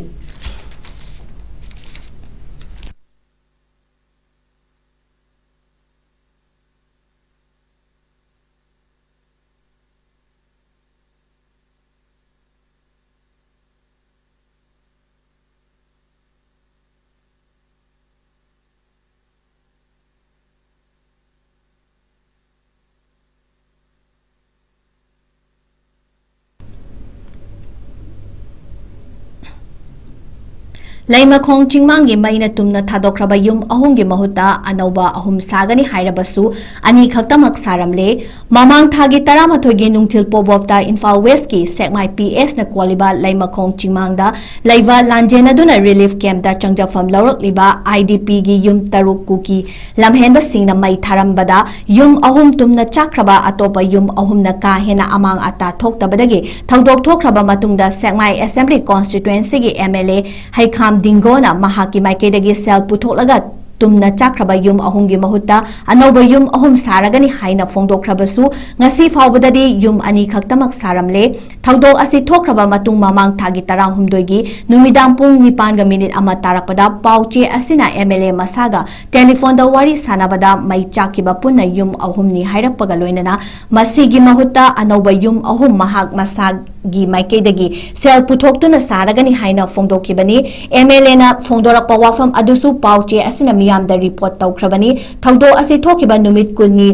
ꯂꯩꯃꯈꯣꯡ ꯆꯤꯡꯃꯥꯡꯒꯤ ꯃꯩꯅ ꯇꯨꯝꯅ ꯊꯥꯗꯣꯛꯈ꯭ꯔꯕ ꯌꯨꯝ ꯑꯍꯨꯝꯒꯤ ꯃꯍꯨꯠꯇ ꯑꯅꯧꯕ ꯑꯍꯨꯝ ꯁꯥꯒꯅꯤ ꯍꯥꯏꯔꯕꯁꯨ, ꯑꯅꯤ ꯈꯛꯇꯃꯛ ꯁꯥꯔꯝꯂꯦ꯫ ꯃꯃꯥꯡ ꯊꯥꯒꯤ ꯇꯔꯥꯃꯥꯊꯣꯏꯒꯤ ꯅꯨꯡꯊꯤꯜ ꯄꯣꯕꯣꯞꯇ ꯏꯝꯐꯥꯜ ꯋꯦꯁꯀꯤ ꯁꯦꯛꯃꯥꯏ ꯄꯤ ꯑꯦꯁꯅ ꯀꯣꯜꯂꯤꯕ ꯂꯩꯃꯈꯣꯡ ꯆꯤꯡꯃꯥꯡꯗ ꯂꯩꯕ ꯂꯥꯟꯖꯦꯟꯅꯗꯨꯅ ꯔꯤꯂꯤꯐ ꯀꯦꯝꯞꯇ ꯆꯪꯖꯐꯝ ꯂꯧꯔꯛꯂꯤꯕ ꯑꯥꯏ ꯗꯤ ꯄꯤꯒꯤ ꯌꯨꯝ ꯇꯔꯨꯛ ꯀꯨꯀꯤ ꯂꯝꯍꯦꯟꯕꯁꯤꯡꯅ ꯃꯩ ꯊꯥꯔꯝꯕꯗ ꯌꯨꯝ ꯑꯍꯨꯝ ꯇꯨꯝꯅ ꯆꯥꯛꯈ꯭ꯔꯕ, ꯑꯇꯣꯞꯄ ꯌꯨꯝ ꯑꯍꯨꯝꯅ ꯀꯥ ꯍꯦꯟꯅ ꯑꯃꯥꯡ ꯑꯇꯥ ꯊꯣꯛꯇꯕꯗꯒꯤ ꯊꯧꯗꯣꯛ ꯊꯣꯛꯈ꯭ꯔꯕ ꯃꯇꯨꯡꯗ ꯁꯦꯛꯃꯥꯏ ꯑꯦꯁꯦꯝꯕ꯭ꯂꯤ ꯀꯣꯟꯁꯇꯤꯇ꯭ꯋꯦꯟꯁꯤꯒꯤ ꯑꯦꯝ ꯑꯦꯜ ꯑꯦ ꯍꯩꯈꯥꯝ ꯗꯤꯡꯒꯣꯅ ꯃꯍꯥꯛꯀꯤ ꯃꯥꯏꯀꯩꯗꯒꯤ ꯁꯦꯜ ꯄꯨꯊꯣꯛꯂꯒ ꯇꯨꯝꯅ ꯆꯥꯛꯈ꯭ꯔꯕ ꯌꯨꯝ ꯑꯍꯨꯝꯒꯤ ꯃꯍꯨꯠꯇ ꯑꯅꯧꯕ ꯌꯨꯝ ꯑꯍꯨꯝ ꯁꯥꯔꯒꯅꯤ ꯍꯥꯏꯅ ꯐꯣꯡꯗꯣꯛꯈ꯭ꯔꯕꯁꯨ, ꯉꯁꯤ ꯐꯥꯎꯕꯗꯗꯤ ꯌꯨꯝ ꯑꯅꯤ ꯈꯛꯇꯃꯛ ꯁꯥꯔꯝꯂꯦ꯫ ꯊꯧꯗꯣꯛ ꯑꯁꯤ ꯊꯣꯛꯈ꯭ꯔꯕ ꯃꯇꯨꯡ ꯃꯃꯥꯡ ꯊꯥꯒꯤ ꯇꯔꯥꯍꯨꯝꯗꯣꯏꯒꯤ ꯅꯨꯃꯤꯗꯥꯡ ꯄꯨꯡ ꯅꯤꯄꯥꯟꯒ ꯃꯤꯅꯤꯠ ꯑꯃ ꯇꯥꯔꯛꯄꯗ ꯄꯥꯎ ꯆꯦ ꯑꯁꯤꯅ ꯑꯦꯝ ꯑꯦꯜ ꯑꯦ ꯃꯁꯥꯒ ꯇꯦꯂꯤꯐꯣꯟꯗ ꯋꯥꯔꯤ ꯁꯥꯟꯅꯕꯗ ꯃꯩ ꯆꯥꯛꯈꯤꯕ ꯄꯨꯟꯅ ꯌꯨꯝ ꯑꯍꯨꯝꯅꯤ ꯍꯥꯏꯔꯛꯄꯒ ꯂꯣꯏꯅꯅ ꯃꯁꯤꯒꯤ ꯃꯍꯨꯠꯇ ꯑꯅꯧꯕ ꯌꯨꯝ ꯑꯍꯨꯝ ꯃꯍꯥꯛ ꯃꯁꯥꯒꯤ ꯃꯥꯏꯀꯩꯗꯒꯤ ꯁꯦꯜ ꯄꯨꯊꯣꯛꯇꯨꯅ ꯁꯥꯔꯒꯅꯤ ꯍꯥꯏꯅ ꯐꯣꯡꯗꯣꯛꯈꯤꯕꯅꯤ꯫ ꯑꯦꯝ ꯑꯦꯜ ꯑꯦꯅ ꯐꯣꯡꯗꯣꯔꯛꯄ ꯋꯥꯐꯝ ꯑꯗꯨꯁꯨ ꯄꯥꯎ ꯆꯦ ꯑꯁꯤꯅ ꯃꯤꯌꯥꯝꯗ ꯔꯤꯄꯣꯔꯠ ꯇꯧꯈ꯭ꯔꯕꯅꯤ꯫ ꯊꯧꯗꯣꯛ ꯑꯁꯤ ꯊꯣꯛꯈꯤꯕ ꯅꯨꯃꯤꯠ ꯀꯨꯟꯅꯤ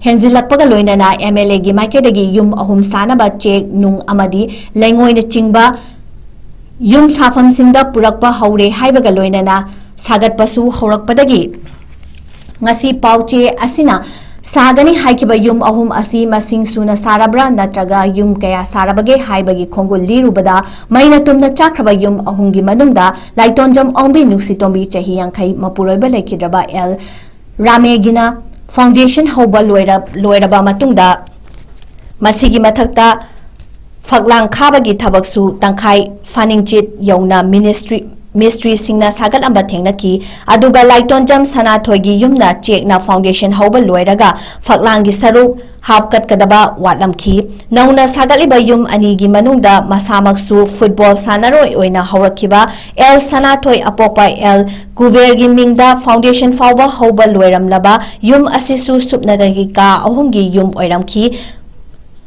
ꯍꯦꯟꯖꯤꯜꯂꯛꯄꯒ ꯂꯣꯏꯅꯅ ꯑꯦꯝ ꯑꯦꯜ ꯑꯦꯒꯤ ꯃꯥꯏꯀꯩꯗꯒꯤ ꯌꯨꯝ ꯑꯍꯨꯝ ꯁꯥꯅꯕ ꯆꯦꯛ ꯅꯨꯡ ꯑꯃꯗꯤ ꯂꯩꯉꯣꯏꯅꯆꯤꯡꯕ ꯌꯨꯝ ꯁꯥꯐꯝꯁꯤꯡꯗ ꯄꯨꯔꯛꯄ ꯍꯧꯔꯦ ꯍꯥꯏꯕꯒ ꯂꯣꯏꯅꯅ ꯁꯥꯒꯠꯄꯁꯨ ꯍꯧꯔꯛꯄꯗꯒꯤ ꯉꯁꯤ ꯄꯥꯎ ꯆꯦ ꯑꯁꯤꯅ ꯁꯥꯒꯅꯤ ꯍꯥꯏꯈꯤꯕ ꯌꯨꯝ ꯑꯍꯨꯝ ꯑꯁꯤ ꯃꯁꯤꯡ ꯁꯨꯅ ꯁꯥꯔꯕ꯭ꯔꯥ ꯅꯠꯇ꯭ꯔꯒ ꯌꯨꯝ ꯀꯌꯥ ꯁꯥꯔꯕꯒꯦ ꯍꯥꯏꯕꯒꯤ ꯈꯣꯡꯒꯨꯜ ꯂꯤꯔꯨꯕꯗ ꯃꯩꯅ ꯇꯨꯝꯅ ꯆꯥꯛꯈ꯭ꯔꯕ ꯌꯨꯝ ꯑꯍꯨꯝꯒꯤ ꯃꯅꯨꯡꯗ ꯂꯥꯏꯇꯣꯟꯖꯝ ꯑꯣꯡꯕꯤ ꯅꯨꯡꯁꯤꯇꯣꯝꯕꯤ ꯆꯍꯤ ꯌꯥꯡꯈꯩ, ꯃꯄꯨꯔꯣꯏꯕ ꯂꯩꯈꯤꯗ꯭ꯔꯕ ꯑꯦꯜ ꯔꯥꯃꯦꯒꯤꯅ ꯐꯥꯎꯟꯗꯦꯁꯟ ꯍꯧꯕ ꯂꯣꯏꯔ-, ꯂꯣꯏꯔꯕ ꯃꯇꯨꯡꯗ ꯃꯁꯤꯒꯤ ꯃꯊꯛꯇ ꯐꯛꯂꯥꯡ ꯈꯥꯕꯒꯤ ꯊꯕꯛꯁꯨ ꯇꯪꯈꯥꯏ ꯐꯥꯅꯤꯡꯆꯤꯠ ꯌꯧꯅ ꯃꯤꯅꯤꯁꯇ꯭ꯔꯤ, ꯃꯤꯁꯇ꯭ꯔꯤꯁꯤꯡꯅ ꯁꯥꯒꯠꯂꯝꯕ ꯊꯦꯡꯅꯈꯤ꯫ ꯑꯗꯨꯒ ꯂꯥꯏꯇꯣꯟꯖꯝ ꯁꯅꯥꯊꯣꯏꯒꯤ ꯌꯨꯝꯅ ꯆꯦꯛꯅ ꯐꯥꯎꯟꯗꯦꯁꯟ ꯍꯧꯕ ꯂꯣꯏꯔꯒ ꯐꯛꯂꯥꯡꯒꯤ ꯁꯔꯨꯛ ꯍꯥꯞꯀꯠꯀꯗꯕ ꯋꯥꯠꯂꯝꯈꯤ꯫ ꯅꯧꯅ ꯁꯥꯒꯠꯂꯤꯕ ꯌꯨꯝ ꯑꯅꯤꯒꯤ ꯃꯅꯨꯡꯗ ꯃꯁꯥꯃꯛꯁꯨ ꯐꯨꯠꯕꯣꯜ ꯁꯥꯟꯅꯔꯣꯏ ꯑꯣꯏꯅ ꯍꯧꯔꯛꯈꯤꯕ ꯑꯦꯜ ꯁꯅꯥꯊꯣꯏ ꯑꯄꯣꯛꯄ ꯑꯦꯜ ꯀꯨꯕꯦꯔꯒꯤ ꯃꯤꯡꯗ ꯐꯥꯎꯟꯗꯦꯁꯟ ꯐꯥꯎꯕ ꯍꯧꯕ ꯂꯣꯏꯔꯝꯂꯕ ꯌꯨꯝ ꯑꯁꯤꯁꯨ ꯁꯨꯞꯅꯇꯒꯤ ꯀꯥ ꯑꯍꯨꯝꯒꯤ ꯌꯨꯝ ꯑꯣꯏꯔꯝꯈꯤ꯫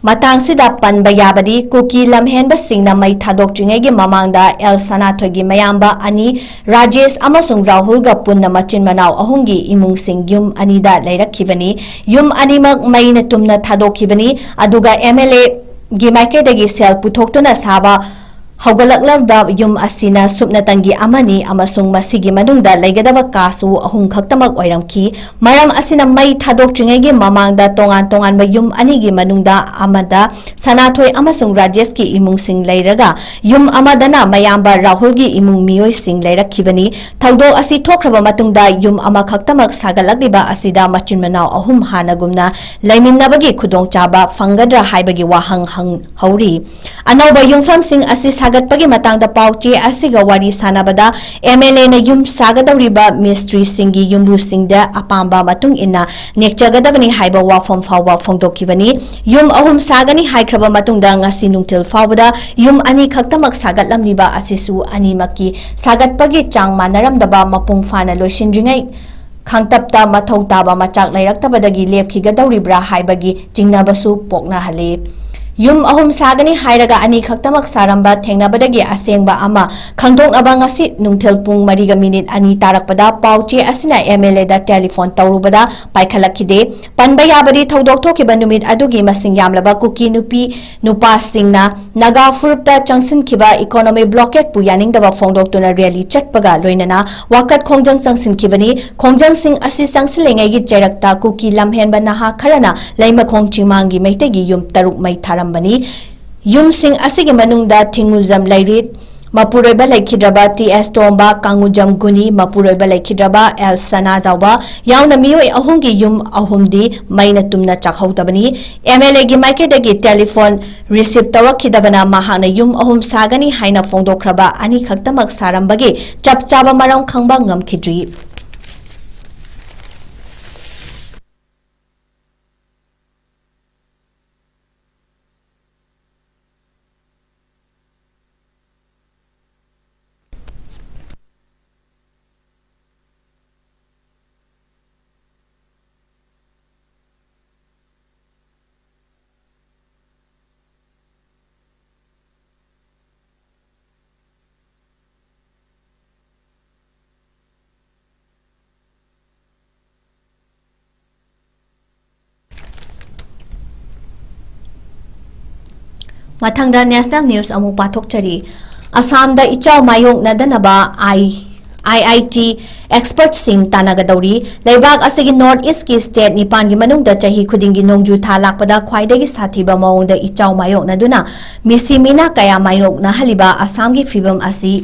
ꯃꯇꯥꯡꯁꯤꯗ ꯄꯟꯕ ꯌꯥꯕꯗꯤ, ꯀꯨꯀꯤ ꯂꯝꯍꯦꯟꯕꯁꯤꯡꯅ ꯃꯩ ꯊꯥꯗꯣꯛꯇ꯭ꯔꯤꯉꯩꯒꯤ ꯃꯃꯥꯡꯗ ꯑꯦꯜ ꯁꯅꯥꯊꯣꯏꯒꯤ ꯃꯌꯥꯝꯕ ꯑꯅꯤ, ꯔꯥꯖꯦꯁ ꯑꯃꯁꯨꯡ ꯔꯥꯍꯨꯜꯒ ꯄꯨꯟꯅ ꯃꯆꯤꯟ ꯃꯅꯥꯎ ꯑꯍꯨꯝꯒꯤ ꯏꯃꯨꯡꯁꯤꯡ ꯌꯨꯝ ꯑꯅꯤꯗ ꯂꯩꯔꯛꯈꯤꯕꯅꯤ꯫ ꯌꯨꯝ ꯑꯅꯤꯃꯛ ꯃꯩꯅ ꯇꯨꯝꯅ ꯊꯥꯗꯣꯛꯈꯤꯕꯅꯤ꯫ ꯑꯗꯨꯒ ꯑꯦꯝ ꯑꯦꯜ ꯑꯦꯒꯤ ꯃꯥꯏꯀꯩꯗꯒꯤ ꯁꯦꯜ ꯄꯨꯊꯣꯛꯇꯨꯅ ꯁꯥꯕ ꯍꯧꯒꯠꯂꯛꯂꯕ ꯌꯨꯝ ꯑꯁꯤꯅ ꯁꯨꯞꯅꯇꯪꯒꯤ ꯑꯃꯅꯤ ꯑꯃꯁꯨꯡ ꯃꯁꯤꯒꯤ ꯃꯅꯨꯡꯗ ꯂꯩꯒꯗꯕ ꯀꯥꯁꯨ ꯑꯍꯨꯝ ꯈꯛꯇꯃꯛ ꯑꯣꯏꯔꯝꯈꯤ꯫ ꯃꯔꯝ ꯑꯁꯤꯅ ꯃꯩ ꯊꯥꯗꯣꯛꯇ꯭ꯔꯤꯉꯩꯒꯤ ꯃꯃꯥꯡꯗ ꯇꯣꯉꯥꯟ ꯇꯣꯉꯥꯟꯕ ꯌꯨꯝ ꯑꯅꯤꯒꯤ ꯃꯅꯨꯡꯗ ꯑꯃꯗ ꯁꯅꯥꯊꯣꯏ ꯑꯃꯁꯨꯡ ꯔꯥꯖꯦꯁꯀꯤ ꯏꯃꯨꯡꯁꯤꯡ ꯂꯩꯔꯒ, ꯌꯨꯝ ꯑꯃꯗꯅ ꯃꯌꯥꯝꯕ ꯔꯥꯍꯨꯜꯒꯤ ꯏꯃꯨꯡ ꯃꯤꯑꯣꯏꯁꯤꯡ ꯂꯩꯔꯛꯈꯤꯕꯅꯤ꯫ ꯊꯧꯗꯣꯛ ꯑꯁꯤ ꯊꯣꯛꯈ꯭ꯔꯕ ꯃꯇꯨꯡꯗ ꯌꯨꯝ ꯑꯃꯈꯛꯇꯃꯛ ꯁꯥꯒꯠꯂꯛꯂꯤꯕ ꯑꯁꯤꯗ ꯃꯆꯤꯟ ꯃꯅꯥꯎ ꯑꯍꯨꯝ ꯍꯥꯟꯅꯒꯨꯝꯅ ꯂꯩꯃꯤꯟꯅꯕꯒꯤ ꯈꯨꯗꯣꯡꯆꯥꯕ ꯐꯪꯒꯗ꯭ꯔꯥ ꯍꯥꯏꯕꯒꯤ ꯋꯥꯍꯪ ꯍꯪꯍꯧꯔꯤ꯫ ꯑꯅꯧꯕ ꯌꯨꯝꯐꯝꯁꯤꯡ ꯑꯁꯤ ꯁꯥꯒꯠꯄꯒꯤ ꯃꯇꯥꯡꯗ ꯄꯥꯎ ꯆꯦ ꯑꯁꯤꯒ ꯋꯥꯔꯤ ꯁꯥꯟꯅꯕꯗ, ꯑꯦꯝ ꯑꯦꯜ ꯑꯦꯅ ꯌꯨꯝ ꯁꯥꯒꯗꯧꯔꯤꯕ ꯃꯤꯁꯇ꯭ꯔꯤꯁꯤꯡꯒꯤ ꯌꯨꯝꯕꯨꯁꯤꯡꯗ ꯑꯄꯥꯝꯕ ꯃꯇꯨꯡ ꯏꯟꯅ ꯅꯦꯛꯆꯒꯗꯕꯅꯤ ꯍꯥꯏꯕ ꯋꯥꯐꯝ ꯐꯥꯎꯕ ꯐꯣꯡꯗꯣꯛꯈꯤꯕꯅꯤ꯫ ꯌꯨꯝ ꯑꯍꯨꯝ ꯁꯥꯒꯅꯤ ꯍꯥꯏꯈ꯭ꯔꯕ ꯃꯇꯨꯡꯗ ꯉꯁꯤ ꯅꯨꯡꯊꯤꯜ ꯐꯥꯎꯕꯗ ꯌꯨꯝ ꯑꯅꯤ ꯈꯛꯇꯃꯛ ꯁꯥꯒꯠꯂꯝꯂꯤꯕ ꯑꯁꯤꯁꯨ ꯑꯅꯤꯃꯛꯀꯤ ꯁꯥꯒꯠꯄꯒꯤ ꯆꯥꯡ ꯃꯥꯟꯅꯔꯝꯗꯕ, ꯃꯄꯨꯡ ꯐꯥꯅ ꯂꯣꯏꯁꯤꯟꯗ꯭ꯔꯤꯉꯩ ꯈꯥꯡꯇꯞꯇ ꯃꯊꯧ ꯇꯥꯕ ꯃꯆꯥꯛ ꯂꯩꯔꯛꯇꯕꯗꯒꯤ ꯂꯦꯞꯈꯤꯒꯗꯧꯔꯤꯕ꯭ꯔꯥ ꯍꯥꯏꯕꯒꯤ ꯆꯤꯡꯅꯕꯁꯨ ꯄꯣꯛꯅꯍꯜꯂꯤ꯫ ꯌꯨꯝ ꯑꯍꯨꯝ ꯁꯥꯒꯅꯤ ꯍꯥꯏꯔꯒ ꯑꯅꯤ ꯈꯛꯇꯃꯛ ꯁꯥꯔꯝꯕ ꯊꯦꯡꯅꯕꯗꯒꯤ ꯑꯁꯦꯡꯕ ꯑꯃ ꯈꯪꯗꯣꯛꯅꯕ ꯉꯁꯤ ꯅꯨꯡꯊꯤꯜ ꯄꯨꯡ ꯃꯔꯤꯒ ꯃꯤꯅꯤꯠ ꯑꯅꯤ ꯇꯥꯔꯛꯄꯗ ꯄꯥꯎ ꯆꯦ ꯑꯁꯤꯅ ꯑꯦꯝ ꯑꯦꯜ ꯑꯦꯗ ꯇꯦꯂꯤꯐꯣꯟ ꯇꯧꯔꯨꯕꯗ ꯄꯥꯏꯈꯠꯂꯛꯈꯤꯗꯦ꯫ ꯄꯟꯕ ꯌꯥꯕꯗꯤ, ꯊꯧꯗꯣꯛ ꯊꯣꯛꯈꯤꯕ ꯅꯨꯃꯤꯠ ꯑꯗꯨꯒꯤ ꯃꯁꯤꯡ ꯌꯥꯝꯂꯕ ꯀꯨꯀꯤ ꯅꯨꯄꯤ ꯅꯨꯄꯥꯁꯤꯡꯅ ꯅꯥꯒꯥ ꯐꯨꯔꯨꯞꯇ ꯆꯪꯁꯤꯟꯈꯤꯕ ꯏꯀꯣꯅꯣꯃꯤ ꯕ꯭ꯂꯣꯀꯦꯠꯄꯨ ꯌꯥꯅꯤꯡꯗꯕ ꯐꯣꯡꯗꯣꯛꯇꯨꯅ ꯔꯦꯂꯤ ꯆꯠꯄꯒ ꯂꯣꯏꯅꯅ ꯋꯥꯀꯠ ꯈꯣꯡꯖꯪ ꯆꯪꯁꯤꯟꯈꯤꯕꯅꯤ꯫ ꯈꯣꯡꯖꯪꯁꯤꯡ ꯑꯁꯤ ꯆꯪꯁꯤꯜꯂꯤꯉꯩꯒꯤ ꯆꯩꯔꯛꯇ ꯀꯨꯀꯤ ꯂꯝꯍꯦꯟꯕ ꯅꯍꯥ ꯈꯔꯅ ꯂꯩꯃꯈꯣꯡ ꯆꯤꯡꯃꯥꯡꯒꯤ ꯃꯩꯇꯩꯒꯤ ꯌꯨꯝ ꯇꯔꯨꯛ ꯃꯩ ꯊꯥꯔꯝꯕꯅꯤ꯫ ꯌꯨꯝꯁꯤꯡ ꯑꯁꯤꯒꯤ ꯃꯅꯨꯡꯗ ꯊꯤꯡꯉꯨꯖꯝ ꯂꯩꯔꯤꯠ, ꯃꯄꯨꯔꯣꯏꯕ ꯂꯩꯈꯤꯗ꯭ꯔꯕ ꯇꯤ ꯑꯦꯁ ꯇꯣꯝꯕ, ꯀꯥꯡꯉꯨꯖꯝ ꯒꯨꯅꯤ, ꯃꯄꯨꯔꯣꯏꯕ ꯂꯩꯈꯤꯗ꯭ꯔꯕ ꯑꯦꯜ ꯁꯅꯥꯖꯥꯎꯕ ꯌꯥꯎꯅ ꯃꯤꯑꯣꯏ ꯑꯍꯨꯝꯒꯤ ꯌꯨꯝ ꯑꯍꯨꯝꯗꯤ ꯃꯩꯅ ꯇꯨꯝꯅ ꯆꯥꯛꯍꯧꯗꯕꯅꯤ꯫ ꯑꯦꯝ ꯑꯦꯜ ꯑꯦꯒꯤ ꯃꯥꯏꯀꯩꯗꯒꯤ ꯇꯦꯂꯤꯐꯣꯟ ꯔꯤꯁꯤꯞ ꯇꯧꯔꯛꯈꯤꯗꯕꯅ ꯃꯍꯥꯛꯅ ꯌꯨꯝ ꯑꯍꯨꯝ ꯁꯥꯒꯅꯤ ꯍꯥꯏꯅ ꯐꯣꯡꯗꯣꯛꯈ꯭ꯔꯕ ꯑꯅꯤꯈꯛꯇꯃꯛ ꯁꯥꯔꯝꯕꯒꯤ ꯆꯞ ꯆꯥꯕ ꯃꯔꯝ ꯈꯪꯕ ꯉꯝꯈꯤꯗ꯭ꯔꯤ꯫ ꯃꯊꯪꯗ national news ꯑꯃꯨꯛ ꯄꯥꯊꯣꯛꯆꯔꯤ꯫ ꯑꯁꯥꯝꯗ ꯏꯆꯥꯎ ꯃꯥꯌꯣꯛꯅꯗꯅꯕ ꯑꯥꯏ, IIT expertꯁꯤꯡ ꯇꯥꯟꯅꯒꯗꯧꯔꯤ꯫ ꯂꯩꯕꯥꯛ ꯑꯁꯤꯒꯤ North Eastꯀꯤ state ꯅꯤꯄꯥꯟꯒꯤ ꯃꯅꯨꯡꯗ ꯆꯍꯤ ꯈꯨꯗꯤꯡꯒꯤ ꯅꯣꯡꯖꯨ ꯊꯥ ꯂꯥꯛꯄꯗ ꯈ꯭ꯋꯥꯏꯗꯒꯤ ꯁꯥꯊꯤꯕ ꯃꯑꯣꯡꯗ ꯏꯆꯥꯎ ꯃꯥꯌꯣꯛꯅꯗꯨꯅ ꯃꯤꯁꯤ ꯃꯤꯅꯥ ꯀꯌꯥ ꯃꯥꯌꯣꯛꯅꯍꯜꯂꯤꯕ ꯑꯁꯥꯝꯒꯤ ꯐꯤꯕꯝ ꯑꯁꯤ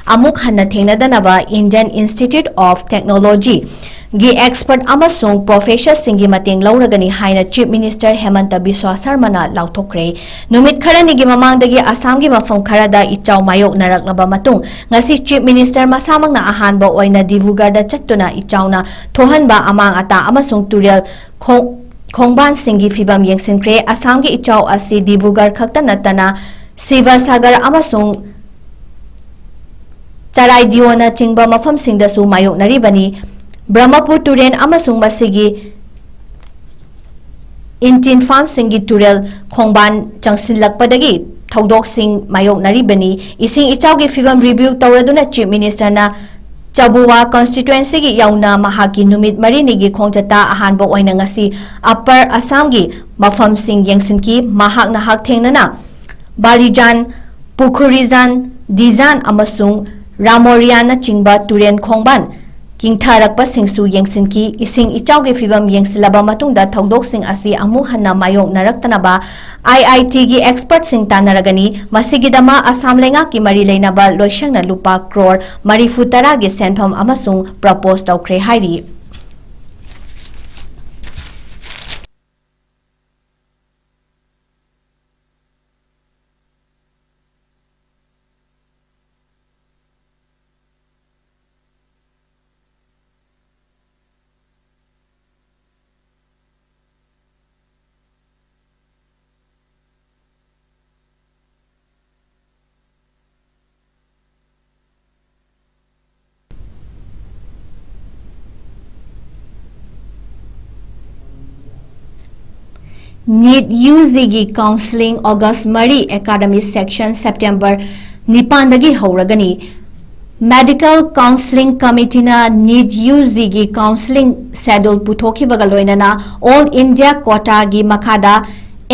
ꯑꯃꯨꯛ ꯍꯟꯅ ꯊꯦꯡꯅꯗꯅꯕ Indian Institute of Technology ꯒꯤ expert ꯑꯃꯁꯨꯡ professorꯁꯤꯡꯒꯤ ꯃꯇꯦꯡ ꯂꯧꯔꯒꯅꯤ ꯍꯥꯏꯅ Chief Minister ꯍꯦꯃꯟꯇ ꯕꯤꯁ꯭ꯋꯥ ꯁꯔꯃꯅ ꯂꯥꯎꯊꯣꯛꯈ꯭ꯔꯦ꯫ ꯅꯨꯃꯤꯠ ꯈꯔꯅꯤꯒꯤ ꯃꯃꯥꯡꯗꯒꯤ ꯑꯁꯥꯝꯒꯤ ꯃꯐꯝ ꯈꯔꯗ ꯏꯆꯥꯎ ꯃꯥꯌꯣꯛꯅꯔꯛꯂꯕ ꯃꯇꯨꯡ, ꯉꯁꯤ Chief Minister ꯃꯁꯥꯃꯛꯅ ꯑꯍꯥꯟꯕ ꯑꯣꯏꯅ ꯗꯤꯕ꯭ꯔꯨꯒꯔꯗ ꯆꯠꯇꯨꯅ ꯏꯆꯥꯎꯅ ꯊꯣꯛꯍꯟꯕ ꯑꯃꯥꯡ ꯑꯇꯥ ꯑꯃꯁꯨꯡ ꯇꯨꯔꯦꯜ ꯈꯣꯡ-, ꯈꯣꯡꯕꯥꯟꯁꯤꯡꯒꯤ ꯐꯤꯕꯝ ꯌꯦꯡꯁꯤꯟꯈ꯭ꯔꯦ꯫ ꯑꯁꯥꯝꯒꯤ ꯏꯆꯥꯎ ꯑꯁꯤ ꯗꯤꯕ꯭ꯔꯨꯒꯔ ꯈꯛꯇ ꯅꯠꯇꯅ ꯁꯤꯕꯁꯥꯒꯔ ꯑꯃꯁꯨꯡ ꯆꯔꯥꯏꯗꯤꯑꯣꯅꯆꯤꯡꯕ ꯃꯐꯝꯁꯤꯡꯗꯁꯨ ꯃꯥꯌꯣꯛꯅꯔꯤꯕꯅꯤ꯫ ꯕ꯭ꯔꯍꯃꯄꯨꯔ ꯇꯨꯔꯦꯜ ꯑꯃꯁꯨꯡ ꯃꯁꯤꯒꯤ ꯏꯟꯇꯤꯟꯐꯥꯟꯁꯤꯡꯒꯤ ꯇꯨꯔꯦꯜ ꯈꯣꯡꯕꯥꯟ ꯆꯪꯁꯤꯜꯂꯛꯄꯗꯒꯤ ꯊꯧꯗꯣꯛꯁꯤꯡ ꯃꯥꯌꯣꯛꯅꯔꯤꯕꯅꯤ꯫ ꯏꯁꯤꯡ ꯏꯆꯥꯎꯒꯤ ꯐꯤꯕꯝ review ꯇꯧꯔꯗꯨꯅ Chief Ministerꯅ ꯆꯕꯨꯋꯥ constituencyꯒꯤ ꯌꯧꯅ ꯃꯍꯥꯛꯀꯤ ꯅꯨꯃꯤꯠ ꯃꯔꯤꯅꯤꯒꯤ ꯈꯣꯡꯆꯠꯇ ꯑꯍꯥꯟꯕ ꯑꯣꯏꯅ ꯉꯁꯤ Upper Assamꯒꯤ ꯃꯐꯝꯁꯤꯡ ꯌꯦꯡꯁꯤꯟꯈꯤ꯫ ꯃꯍꯥꯛꯅ ꯍꯛꯊꯦꯡꯅꯅ ꯕꯥꯂꯤꯖꯥꯟ, ꯄꯨꯈꯨꯔꯤꯖꯥꯟ, ꯗꯤꯖꯥꯟ ꯑꯃꯁꯨꯡ ꯔꯥꯃꯣꯔꯤꯌꯥꯅꯆꯤꯡꯕ ꯇꯨꯔꯦꯜ ꯈꯣꯡꯕꯥꯟ ꯀꯤꯡꯊꯔꯛꯄꯁꯤꯡꯁꯨ ꯌꯦꯡꯁꯤꯟꯈꯤ꯫ ꯏꯁꯤꯡ ꯏꯆꯥꯎꯒꯤ ꯐꯤꯕꯝ ꯌꯦꯡꯁꯤꯜꯂꯕ ꯃꯇꯨꯡꯗ ꯊꯧꯗꯣꯛꯁꯤꯡ ꯑꯁꯤ ꯑꯃꯨꯛ ꯍꯟꯅ ꯃꯥꯌꯣꯛꯅꯔꯛꯇꯅꯕ IITꯒꯤ expertꯁꯤꯡ ꯇꯥꯟꯅꯔꯒꯅꯤ꯫ ꯃꯁꯤꯒꯤꯗꯃꯛ ꯑꯁꯥꯝ ꯂꯩꯉꯥꯛꯀꯤ ꯃꯔꯤ ꯂꯩꯅꯕ ꯂꯣꯏꯁꯪꯅ ꯂꯨꯄꯥ ꯀ꯭ꯔꯣꯔ ꯃꯔꯤꯐꯨ ꯇꯔꯥꯒꯤ ꯁꯦꯟꯐꯝ ꯑꯃꯁꯨꯡ propose ꯇꯧꯈ꯭ꯔꯦ ꯍꯥꯏꯔꯤ꯫ NEET UGꯒꯤ counselling August ꯃꯔꯤ, academic session September ꯅꯤꯄꯥꯟꯗꯒꯤ ꯍꯧꯔꯒꯅꯤ꯫ Medical Counselling Committeeꯅ NEET UGꯒꯤ counselling schedule ꯄꯨꯊꯣꯛꯈꯤꯕꯒ ꯂꯣꯏꯅꯅ All India quotaꯒꯤ ꯃꯈꯥꯗ